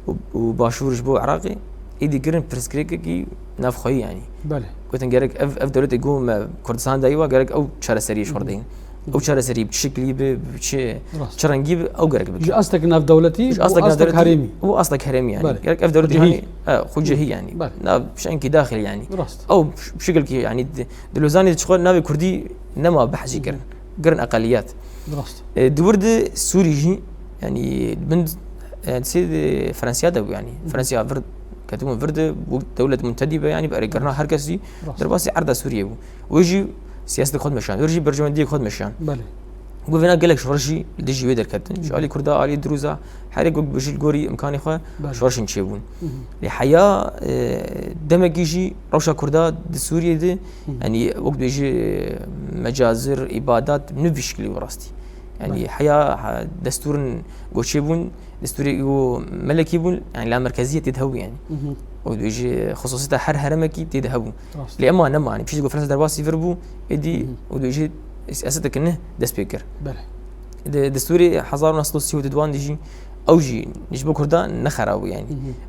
û, û Başûr, ji bo Iraqê, êdî kirin pirsgirêkekî navxweyî, yanî. Belê. Gotin gerek ev, ev dewletê ku me Kurdistan dayî wa, gerek ew çareseriyê ji xwe re deyin. Ew çareserî bi çi şiklî bi, bi çi, Rast. çi rengî bi, ew gerek bikin. Ji astek navdewletî Ji bû astek astek navdewletî herêmî. Bû astek herêmî, yanî. Belê. Gerek ev dewletî Xwecihî. hani, e, xwecihî, yanî. Belê. Nav şenkî daxil, yanî. Rast. Ew bi şekilkî, yanî, di, di Lozanê de çi xwe navê kurdî nema behsî kirin. Kirin eqeliyet. Rast. E, di wir de Sûrî jî, yanî, bin, e, sê de Fransiya de bû, yanî. Fransiya vir, ketibûn vir de, bû dewlet muntedî be, yanî, bi erêkirina her kesî Rast. derbasî erda Sûriyê bû. Wê jî siyasetê xwe dimeşan, wê jî berjewendiyê xwe dimeşan. Belê. Got vêna gelek şoreşî li dijî wê derketin. Ji alî Kurda, alî Dirûza, herê ku bijî li gorî imkanê xwe Belê. şoreşên çêbûn. Lê heya, e, demekî jî rewşa Kurda di Sûriyê de, yanî wek dibêjî, e, mecazir, îbadat, ne vî şiklî bi rastî. Yanî Belê. heya, ha, destûrin ku çêbûn, destûrê ku melekî bûn, yanî la merkeziyê tê de hebû, yanî. Wek dibêjî xisûsiyeta her heremekî tê de hebû. Rast. Lê ema nema, yanî piştî ku Fransa derbasî vir bû, êdî wek dibêjî siyaseteke nû dest pê kir. Belê. Di destûrê hezar û neh sed û sî û du de jî, ew jî ji bo Kurda ne xerab bû, yanî.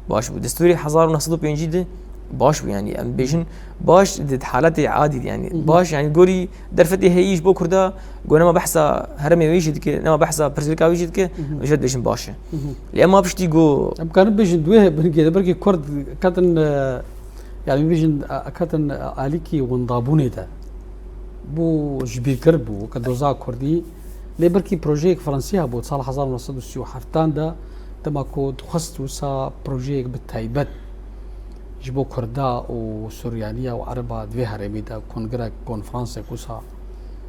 Baş bû. Destûrê hezar û neh sed û pêncî de baş bû, yanî. Em bêjin baş di haletê adî de, yanî. Baş, yanî, gorî derfetê heyî ji bo Kurda, ku nema behsa heremê wê jî dike, nema behsa pirsgirêka wê jî dike, ji dibêjin baş e. Lê ema piştî ku Em karin bêjin di wê bingê de belkî Kurd ketin, e, yanî bêjin, e, ketin, e, alîkî windabûnê de. Bû ji bîr kir bû, weke doza Kurdî. Lê belkî projeyek Fransî hebû, sala hezar û neh sed û sî û heft de, dema ku dixwest wisa projeyek bi taybet ji bo Kurda û Suryaniya û Ereba di vê herêmê de kongrek, konferansek wisa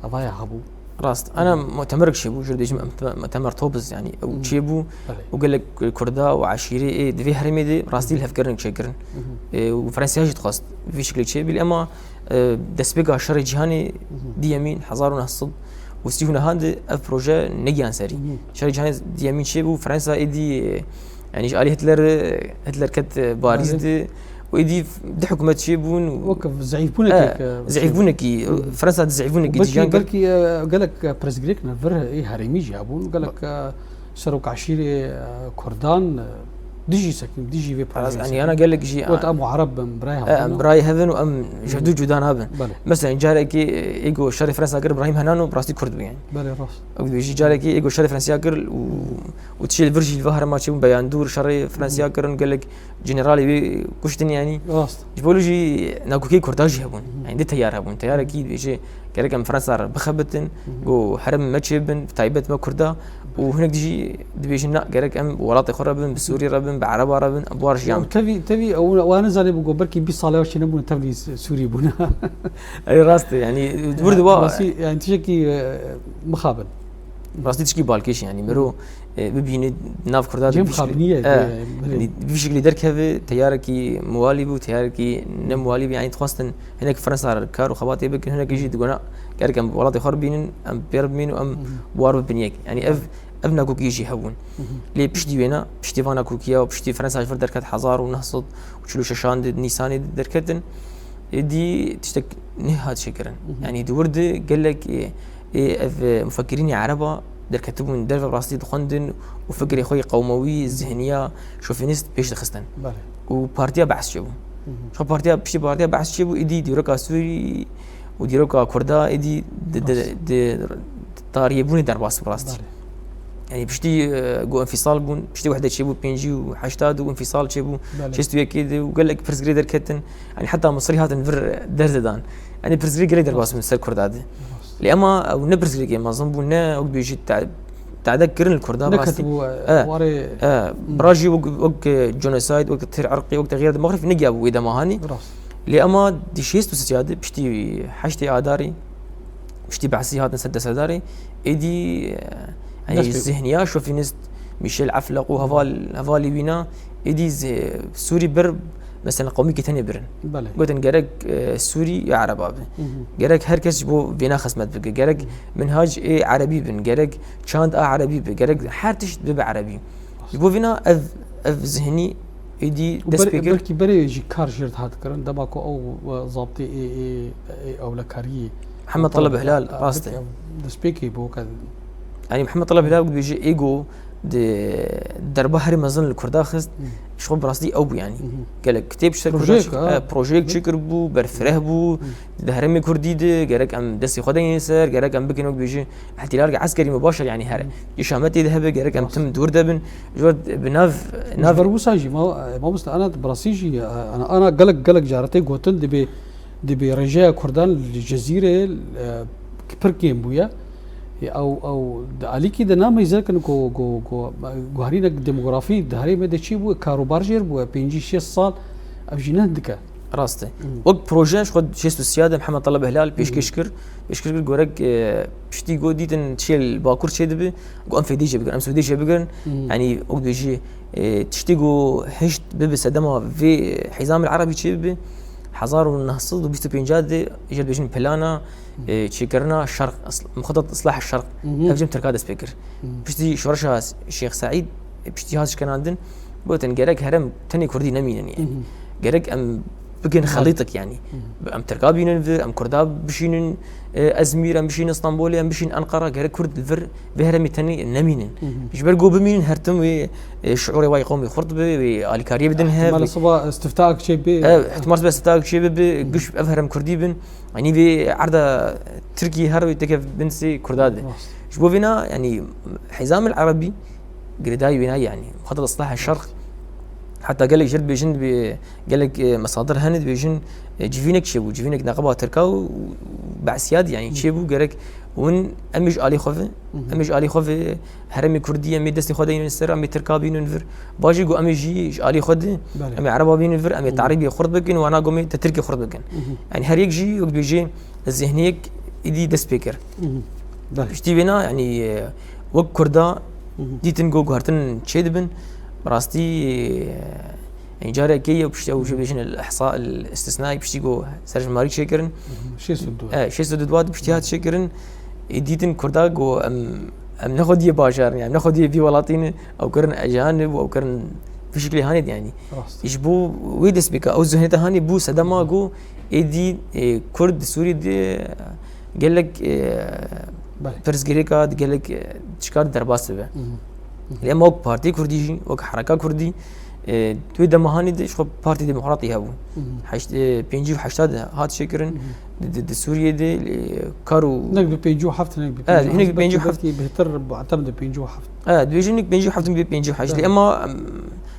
evaya hebû. Rast. Ana mutemerek çêbû, jûr dibêjim em te-, mutemer Topuz, yanî ew çêbû Belê. û gelek Kurda û eşîrê ê di vê herêmê de rastî lihevkirinek çêkirin. Ê, û Fransiya jî dixwest vî şiklê çêbî, lê ema, e, destpêka şerê cîhanê diyemîn hezar û neh sed û sî û neh de ev proje negihan serî. Şerê cîhanê diyemîn çêbû, Fransa êdî, e, yanî ji alî Hitler, Hitler ket, e, Parîs Parîs. de û êdî du hikûmet çêbûn û Wek zeyîfbûnekê E, ke zeyîfbûnekî, Fransa di zeyîfbûnekî Belkî, ciyan kir. belkî, e, gelek, e, pirsgirêk ne vir ê herêmî jî hebûn. Gelek, e, serok eşîrê, e, Kurdan, e, dijî sekin, dijî vê Rast, projeyê yanî, sekin. yana gelek jî Got em û Ereb bin, birayê E, hev em bin. birayê hev in û em ji hev du cuda nabin. Belê. Mesela carekî, e, êgo şerê Fransa kir, Ibrahîm Henan û bi rastî Kurd bû, yanî. Belê, rast. Ew dibêjî carekî êgo şerê Fransiya kir û, û tiştê li vir jî li va herêma çêbûn, Beyandûr şerê Fransiya kirin, gelek generalê wê kuştin, yanî. Rast. Ji bo jî nakokê Kurda jî hebûn. Yanî du teyar hebûn. Teyarekî dibêje gerek em Fransa re bixebitin, ku herem me çêbin, bi taybet me Kurda. Û hinek jî dibêjin na, gerek em bi welatê xwe re bin, bi Sûrî re bin, bi Ereba re bin, em bi wan re jiyan bikin. Tevî, tevî ew, wan nizanî bû ku belkî bîst sala çi nebûn tevlî Sûrî bûne. Ey rast e, yanî, wir di wa Rastî, yanî tiştekî, e, mixabin. Rastî tişkî balkêş e, yanî mero, e, bibîne nav Kurda de Cem vî şiklî, xabiniye, e, e, yanî vî şiklî derkeve, teyarekî muwalî bû, teyarekî ne muwalî bû, yanî dixwestin hinek Fransa re kar û xebatê bikin, hinek jî digona gerek em welatê xwe re bînin, em pê re bimînin û em bi war bibin yek. Yanî ev, ev nakokî jî hebûn. Lê piştî wêna, piştî vana kokiya û piştî Fransa ji vir derket hezar û neh sed û çil û şeşan de, Nîsanê de derketin, êdî tiştek nehat çêkirin. Yanî di wir de gelek, e, ê ev, e, mufekirînê Ereba derketibûn derve, bi rastî dixwendin û fikrê xwe yê qewmewî, zihniya şofînîst pêş dixistin. Belê. Û partiya Be'es çêbû. Ji xwe partiya, piştî partiya Be'es çêbû, êdî dîroka Sûrî û dîroka Kurda êdî di, di, Rast. di, di tariyê bûnê derbas bi rastî. Belê. Yanî piştî, e, ku enfîsal bûn, piştî wehde çêbû pêncî û heşta de û enfîsal çêbû Belê. şêst û yekê de û gelek pirsgirêk derketin. Yanî heta Misirî hatin vir derze dan. Yanî pirsgirêk gelek derbas bûn ser Kurda de. Rast. Lê ema ew ne pirsgirêkê mezin bû, ne ew dibêjî te-, tade kirin li Kurda, bi rastî. Neketibû, e, E, warê e, Hmm. bi rajî wek, wek, e, genocide, wek têr irqî, wek texîret demografî negiyabû wê dema hanî. Rast. Lê ema di şêst û sê de piştî heştê Adarê, piştî Be'sî hatin ser desthilatdarê, êdî, e, yanî Dest pê zihniya şofînîst, Michel Aflaq û heval, hevalî wîna, êdî zi-, Sûrî bir Mesela qewmîkî tenê birin. Belê. Gotin gerek, e, Sûrî ya Ereba be. Hı hı. Gerek her kes ji bo vêna xizmet bike. Gerek Hı hı. minhac ê Erebî bin. Gerek çand a Erebî be. Gerek her tişt bibe Erebî. Ji bo vêna ev, ev zihnî êdî Û dest ber-, pê kir. Belkî berê jî kar jê re dihat kirin. Dema ku ew, e, zabtê ê, ê, ê ewlekariyê Mihemed Taleb Hilal, rast e. Destpêkê bû ke Yani Mihemed Taleb Hilal dibêje êgo di derba herî mezin li Kurda xist, Hmm. ji xwe bi rastî ew bû yani. Mhm. Gelek kitêb ji ser Kurda Projeyek, çêkir-, ha. e, projeyek çêkiribû, berfireh bû, Hmm. di herêmê Kurdî de gerek em destê xwe deynin ser, gerek em bikin wek dibêje îhtîlalek eskerî mubaşer yani her. Hmm. Îşametê de hebe gerek em Rast. tim dûr de bin. Ji we bi nav, Ji nav ber wisa jî, ma-, mamoste, ana bi rastî jî, ana, ana gelek, gelek caretê gotin dibê, dibê rêjeya Kurdan li Cezîrê, e, pir kêm bûye. Ew, ew di alîkî de nameyze kin ku, ku, ku guherînek demografî di herêmê de çêbû, karobar jêr bû, pêncî şêst sal ev jî ne hindik e. Rast e. Hmm. Wek proje ji xwe şêst û sê de Mihemed Taleb Hilal pêşkêş Hmm. kir. Pêşkêş kir gorek, e, piştî got dîtin çiyê li Bakur çêdibe, got em fêdê jê bigirin, em sûdê jê bigirin. Hmm. Yanî wek dibêjî, e, tiştê ku hişt bibe sedema vê hîzamê erebî çêbibe, hezar û neh sed û bîst û pênc de jê dibêjin plana e, çêkirina şerq, isl-, muxetet islah şerq, Mhm. ev jî em Tirka dest pê kir. Mhm. Piştî şoreşa Şêx Seîd, e, piştî hat şikenandin, gotin gerek herem tenê Kurdî nemînin yani. Mhm. Gerek em bikin Belê. xelîtik yani. Mhm. Em Tirka bînin vir, em Kurda bişînin, e, Ezmîr, em bişînin Stenbolê, em bişînin Enqera, gerek Kurd li vir vê heremê tenê nemînin. Mhm. Ji ber ku bimînin her tim wê, e, şiûrê wayî qewmê xurt be, wê alîkariyê bidin hev. Ihtimal siba istiftaek çê bê. E, ihtimal siba istiftaek çê bibe, Mhm. giş ev herem Kurdî bin. Yanî vê erda Tirkiyê her wê têke bin destê Kurda de. Rast. Ji bo vêna, yanî, Hizam el Erebî girêdayî wêna, yanî, muxetet islah şerq, heta gelek jê re dibêjin, bi gelek, e, mesadir hene dibêjin, e, civînek çêbû, civînek neqeba Tirka û Be'sîya de, yanî, Hı. çêbû, gerek hûn em ê ji alî xwe ve, Hı hı. em ê ji alî xwe ve herêmê Kurdî, em ê destê xwe deynin ser, em ê Tirka bînin vir. Bajê ku em ê jî ji alî xwe de, Belê. em ê Ereba bînin vir, em ê Hı. tarîbê xurt bikin, wana ku em ê te Tirkê xurt bikin. Hı hı. Yanî her yek jî wek dibêjê zihniyek êdî dest pê kir. Hı hı. Belê. Piştî vêna, yanî, e, wek Kurda Hı hı. dîtin ku guhertin çê dibin, bi rastî, e, Yanî carekê ye piştî ew jî bêjin el ihsa el istisnayî piştî ku serjimmarî çêkirin. Şêst û du. E, şêst û du de piştî hat çêkirin. Ê dîtin Kurda ku em, em ne xwediyê bajar in, em ne xwediyê vî welatî ne, ew kirin ejanib û ew kirin vî şiklê hanê de yanî. Rast. Ji bo wê destpêka ew zihniyeta hanê bû sedema ku êdî, e, Kurd di Sûriyê de gelek, e, Belê. pirsgirêka, gelek, e, tişka derbas dibe. Hı hı. Lê ema wek Partî Kurdî jî, wek Hereka Kurdî, e, di wê dema hanê de ji xwe Partî Demokratî hebû. Hı hı. Heşt, e, pêncî û heşta de hat çêkirin. Hı hı. Di, di, di Sûriyê de, e, kar û Nek bi pêncî û heft, nek bi E, pêncî û heft, hinek pêncî û heft. Belkî bêhtir bi etem de pêncî û heft. E, dibêjin hinek pêncî û heft, hinek pêncî û heşt. Lê Belê. ema, em,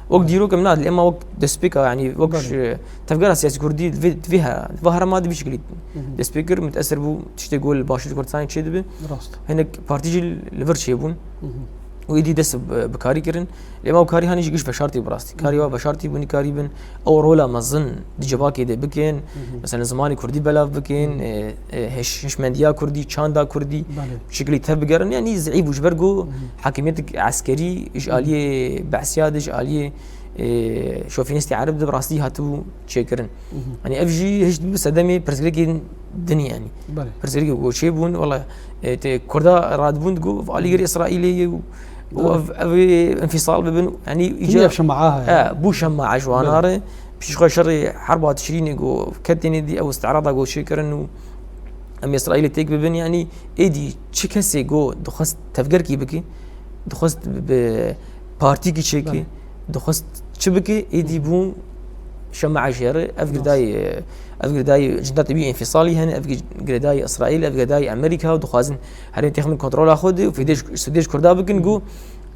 wek Belê. dîrok em na, lê ema wek destpêka, yanî wek Belê. ji tevgera siyasî Kurdî, di vê, di vê he-, di vê herema de vî şiklî Hı hı. dest pê kir, mutesir bû tiştê ku li Başûrê Kurdistanê çêdibe. Rast. Hinek partî jî li vir çêbûn. Hı hı. Û êdî dest bi, bi karî kirin. Lê ema û karî hanî jî giş veşartî bi rastî. Karî Hı hı. wa veşartî bû, nîkarî bin. Ew rola mezin di civakê de bikin. Hı hı. Mesela zimanê Kurdî belav bikin. Hı hı. E, e, hiş-, hişmendiya Kurdî, çanda Kurdî. Belê. Şiklî tev bigerin. Yanî zîîf bû ji ber ku Hı hı. hakimiyetek eskerî ji Hı hı. aliyê Be'sîya de, ji aliyê, e, şofinîstê Ereb de bi rastî hatibû çêkirin. Hı hı. Yanî ev jî hiç bi sedemê pirsgirêkên din yanî. Belê. Pirsgirêkê ku çêbûn, wela, e, tê Kurda radibûn digo, ev alîgirê Îsraîlê ye û, û Belê. ev, ev ê enfîsal bibin. Yanî Tiniya îca şema'a heye. E, bû şema'a ji wana Belê. re. Piştî xwe şerê herba Tişrînê ku ketênê dî ew îstîrada ku çêkirin û em Îsraîlê têk bibin. Yanî êdî çi kesê ku dixwest tevgerkî bike, dixwest bi partîkî çêke, Belê. dixwest çi bike, êdî bû şema'a jê re. Ev Nas. girêdayî, ev girêdayî ji destê wî enfîsalî hene, ev gi-, girêdayî Îsraîl, ev girêdayî Amerîka û dixwazin herê têxin kontrola xwe de û fêdê ji, sûdê ji Kurda bikin, ku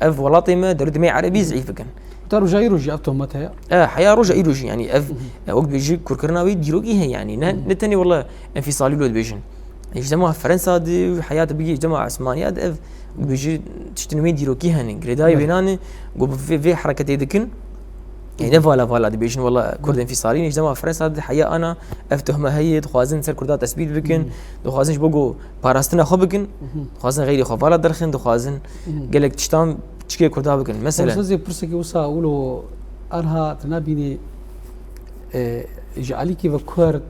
ev welatê me, dewletê me Erebî zîîf bikin. Ta roja îro jî ev tohmet heye? E, heya roja îro jî, yanî ev, Hı hı. e, wek dibêjî kurkirina wê dîrokî heye, yanî ne, Hı hı. ne tenê wela enfîsalî lo dibêjin. Ji dema Fransa de, heya te bigî ji dema Osmaniya de ev, dibêjî tiştin wê dîrokî hene. Girêdayî Evet. wênan e, ku bi vê, vê hereketê dikin. E, ne vala vala dibêjin, wela Kurd enfîsalî ne. Ji dema Fransa de heya ana ev tohme heye, dixwazin ser Kurda tesbît bikin, Hmm. dixwazin ji bo ku parastina xwe bikin, Mhm. dixwazin xeyrê xwe vala derxin, dixwazin Mhm. gelek tiştan çikê Kurda bikin. Mesela Mesela zê pirsekî wisa wilo erha te nabînî E, ji alîkî ve Kurd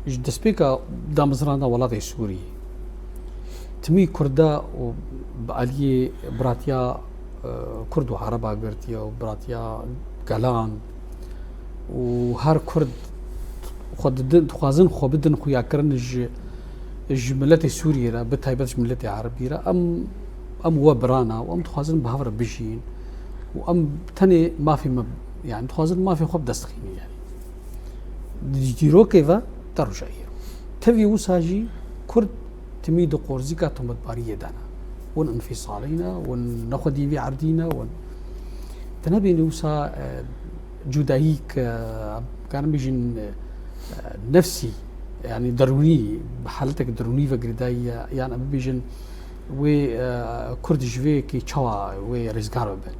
ji destpêka damezrana welatê Sûriyê, timî Kurda û bi aliyê biratiya, e, Kurd û Ereba girtiye û biratiya gelan û her Kurd xwe didin, dixwazin xwe bidin xuyakirin ji, ji miletê Sûriyê re, bi taybet ji miletê Erebî re. Em, em we birana û em dixwazin bi hev re bijîn û em tenê mafê me, yani dixwazin mafê xwe bi dest xînin yani. Di dîrokê ve te roja îro. Tevî wisa jî Kurd timî di qorzîka tometbariyê de ne. Hûn înfîsalî ne, hûn ne xwedî vî erdî ne, hûn. Te nebînî wisa, e, cudayîk, e, em karin bijîn, e, nefsî, yani derûnî, bi haletek derûnî ve girêdayî ye, yan em bibêjin wê, e, Kurd ji vê yekê çawa wê rêzgar bibe.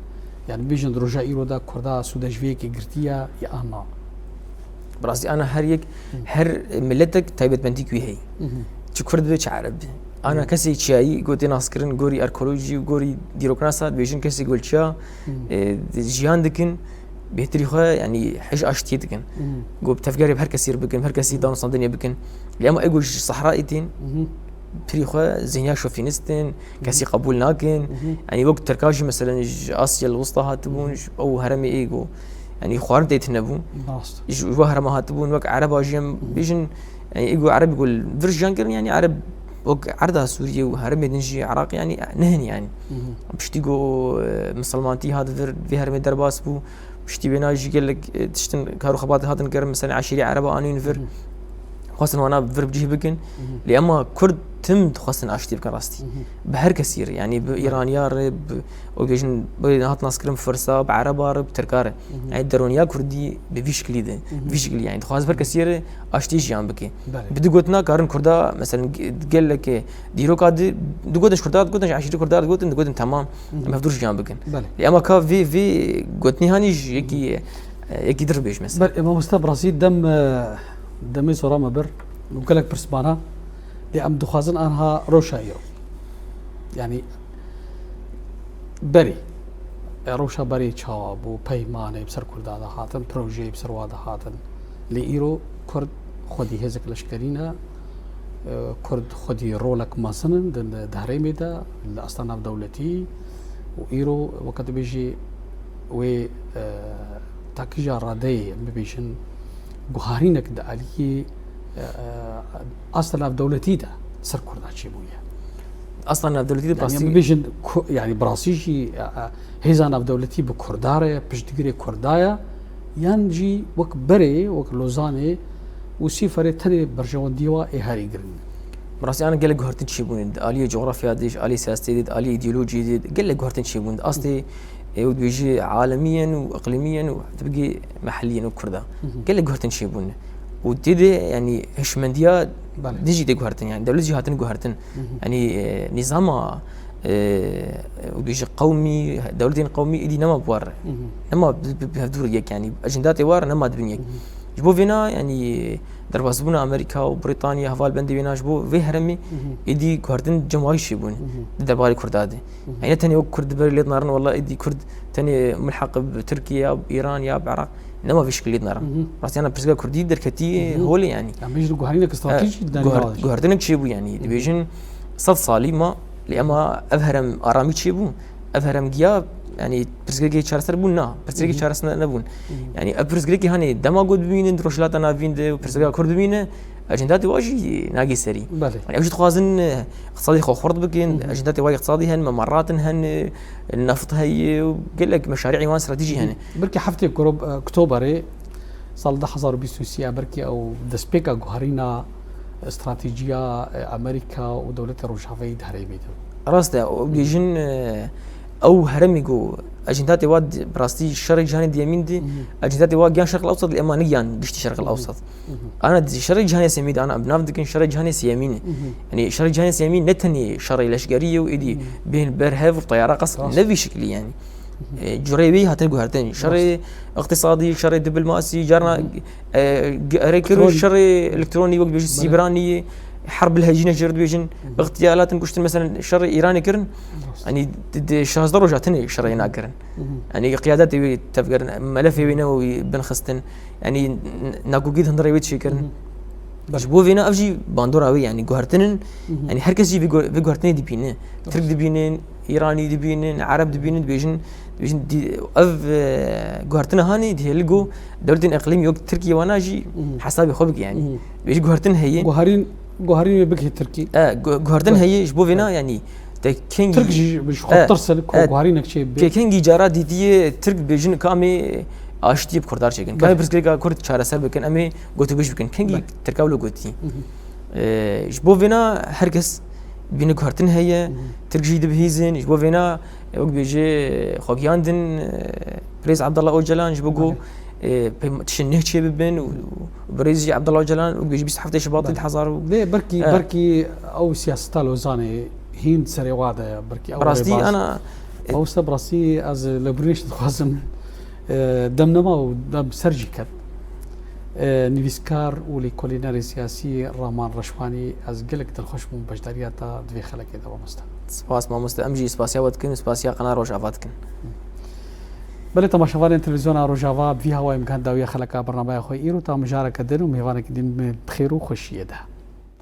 Yani bibêjin di roja îro de Kurda sûde ji vê yekê girtiye ya an na. Bi rastî ana her yek, Hı. her miletek taybetmendî wî heye. Hı hı. Çi Kurd be, çi Ereb be. Ana Hı. kesê çiyayî, ku tê naskirin gorî arkeolojî û gorî dîroknasa, dibêjin kesê ku li çiya, Hı. e, jiyan dikin, bêhtirî xwe, yanî hij aştiyê dikin. Hı. Ku bi tevgerê bi her kesî re bikin, bi her kesî danûstandinê bikin. Lê ema ê ku ji sehra ê tên, Hı hı. pirî xwe zihniya şofînist in, kesî qebûl nakin. Mhm. Yanî wek Tirka jî, meselen, ji Asya Lwista hatibûn, Mhm. ji ew heremê ê ku, yanî xwarin tê tune bûn. Rast. Ji, ji we herema hatibûn, wek Ereba jî em Mhm. bêjin, yanî ê ku Ereb ku li vir jiyan kirin, yanî Ereb wek erda Sûriyê û heremê din jî Iraq, yanî nihin yanî. Mhm. Piştî ku, e, misilmantî hat vir, vê heremê derbas bû, piştî wêna jî gelek, e, tiştin kar û xebatê hatin kirin, mesela eşîrê Ereba anîn vir. Mhm. Xwestin wana vir bi cih bikin. Mhm. Lê ema Kurd tim dixwestin aştî bikin rastî. Mhm. Bi her kesî re, yanî bi Belê. Îraniya re, bi, û bêjin, bi hat naskirin Firsa, bi Ereba re, bi Tirka re. Mhm. Yanî derûniya Kurdî bi vî şikilî de, Mhm. vî şikilî yanî dixwaze bi her kesî re aştî jiyan bike. Belê. Bi du gotina karin Kurda, mesela, ge-, gelek dîroka di, du gotin ji Kurda digotin, ji eşîrê Kurda digotin, digotin temam, Mhm. em hevdûr jiyan bikin. Belê. Lê ema ka vê, vê gotinê hanî ji yekî, Mhm. e, yekî dir bêj mesela. Belê, mamoste, bi rastî dem, e, demê sora me bir û gelek pirs mana. Lê em dixwazin anha roşa îro. Yanî berê. E, rewşa berê çawa bû, peymanê bi ser Kurda de hatin, projeyê bi ser wa de hatin. Lê îro Kurd xwedî hêzek leşkerî ne, e, Kurd xwedî rolek mezin in di, di herêmê de, li asta navdewletî û îro weke dibêjî wê, e, takîja radeyê, em bibêjin, guharînek di aliyê, e, e, asta navdewletî de ser Kurda çêbûye. Asta navdewletî de Yani, pastî bibêjin ku-, yani, bi rastî jî, e, e, hêza navdewletî bi Kurda re, piştgirê Kurda ye, yan jî wek berê, wek Lozanê û Sîferê tenê berjewendiya wa ê herî giring. Bi rastî, ana gelek guhertin çêbûne. Di aliyê cografya de, ji aliyê siyasetê de, di aliyê îdeolojiyê de, gelek guhertin çêbûne. Astê, e, û dibêjî alemî yên û iqlîmî yên û tu bigî mehellî yên û Kurda. Hı hı. Gelek guhertin çêbûne. Û tê de, yanî, hişmendiya Belê. dijî tê guhertin, yanî, dewlet jî hatin guhertin. Hı hı. Yanî, e, nîzama, e, û dibêjî qewmî, dewletên qewmî êdî nema bi war re. Hı hı. Nema bi, bi, bi hevdûr yek, yanî, ecîndatê war nema dibin yek. Hı hı. Ji bo vêna, yanî, derbasbûna Amerîka û Brîtanya heval bendê wêna ji bo vê herêmê Hı hı. êdî guhertin cem wa jî çêbûne Hı hı. di derbarê Kurda de. Hı hı. Yanî ne tenê wek Kurd di berê lê dinarin, wela êdî Kurd tenê milheq bi Tirkiye ya bi Îran ya bi Iraq, nema vê şikilî dinarin. Hı hı. Rastiyana pirsgirêka Kurdî derketî Hı hı. holê yanî. Ya, meclis guherînek E, stratejî daniya guher-, guhertinek çêbû yanî. Hı hı. Dibêjin sed salî ma, lê ema ev herem aramî çêbû. Ev herem giya, yanî pirsgirêkê çareser bûn, na. Pirsgirêkê Hı hı. çareser ne-, nebûn. Hı hı. Yanî ev pirsgirêkê hanê dema got bimînin, di Rojhilata Navîn de pirsgirêka Kurd bimîne, ecîndatê wa jî nagê serî. Belê. Yanî ew jî dixwazin, e, iqtisadê xwe xurt bikin, Hı hı. ecîndatê wa îqtisadî hen, memaratên hen, e, neft heye û gelek meşarî wan stratejî hene. Belkî heftê kuro-, e, Oktoberê sal du hezar û bîst û sê, belkî ew destpêka guherîna stratejiya, e, Amerîka û dewletê Rojavayî di herêmê de. Rast e, û Hı hı. bêjin, e, ew heremî ku ecîndatê wa di, bi rastî şerê cîhanê diyemîn di, Hı hı. ecîndatê wa giyan Şerq el Ewsat, lê ema nigiyan giştî Şerq el Hı hı. Ewsat. Hı hı. Ana di şerê cîhanê sêyemîn de, ana bi nav dikin şerê cîhanê sêyemîn e. Hı hı. Yanî şerê cîhanê sêyemîn ne tenê şerê leşkerî ye û êdî Hı hı. bên ber hev û teyara qas Rast. ne vî şiklî yanî. Hı hı. E, cureyê wê hatine guhertin. Şerê Rast. iqtisadî, şerê diplomasî, carna, Hı hı. e, g-, erê kir û Elektronî. şerê elektronî wek dibêjî Belê. sîberanî ye. Herb li hejînek jê re dibêjin, ixtiyalatin kuştin, mesela şerê Îranê kirin, Rast. Yanî di, di şazdeh roja tenê şerê nakirin. Yanî qiyadetê wê tevgerin, melefê wê ne wî binxistin. Yanî n-, nakokî di hundirê wê dişêkirin. Belê. Ji bo vêna ev jî bandora wê, yanî guhertinin, yanî her kes jî vê gu-, vê guhertinê dibîne. Rast. Tirk dibînin, Îranî dibînin, Ereb dibînin, dibêjin, dibêjin di-, ev, e, guhertina hanê dihêli ku dewletên eqlîmî wek Tirkiye wana jî hesabê xwe bike yanî. Dibêjin guhertin heye. Guherîn, guherîn wê bike Tirkî. E, gu-, guhertin heye ji bo vêna yanî te kengî Tirk jî ji xwe tirsin ku guherînek çê bê. Ke-, kengî cara dîtiye Tirk dibêjin ka em ê aştiyê bi Kurdar çêkin. Ka em ê pirsgirêka Kurd çareser bikin, em ê gotûbêj bikin. Kengî Tirka wilo gotî. E, ji bo vêna her kes dibîne guhertin heye, Tirk jî dibihîzin, ji bo vêna, e, wek bêje, xwe giyandin, e, Birêz Abdullah Ocalan, ji bo ku, e, pey-, tiştên neh çê bibin û, û birêz jî Abdullah Ocalan, wek bêje bîst heftê Şubatê di hezar û Vê belkî, belkî ew siyaseta Lozanê hîn serê wa de ye, belkî ew Bi rastî rêbaz. Ana, e, Mamoste, bi rastî ez lêbûrînê jî dixwazim, e, dem nema û dem ser jî ket. E, nivîskar û lêkolînerê siyasî Raman Reşwanî, ez gelek dilxweş bûm beşdariya te di vê xelekê de, mamoste. Spas mamoste, em jî spasiya we dikin, spasiya Qena Rojava dikin. Belê, temaşevanên televîzyona Rojava, bi vî hawayê em gihand dawiya xeleka bernameya xwe îro, ta mijareke din û mêvanekî din bi xêr û xweşiyê de.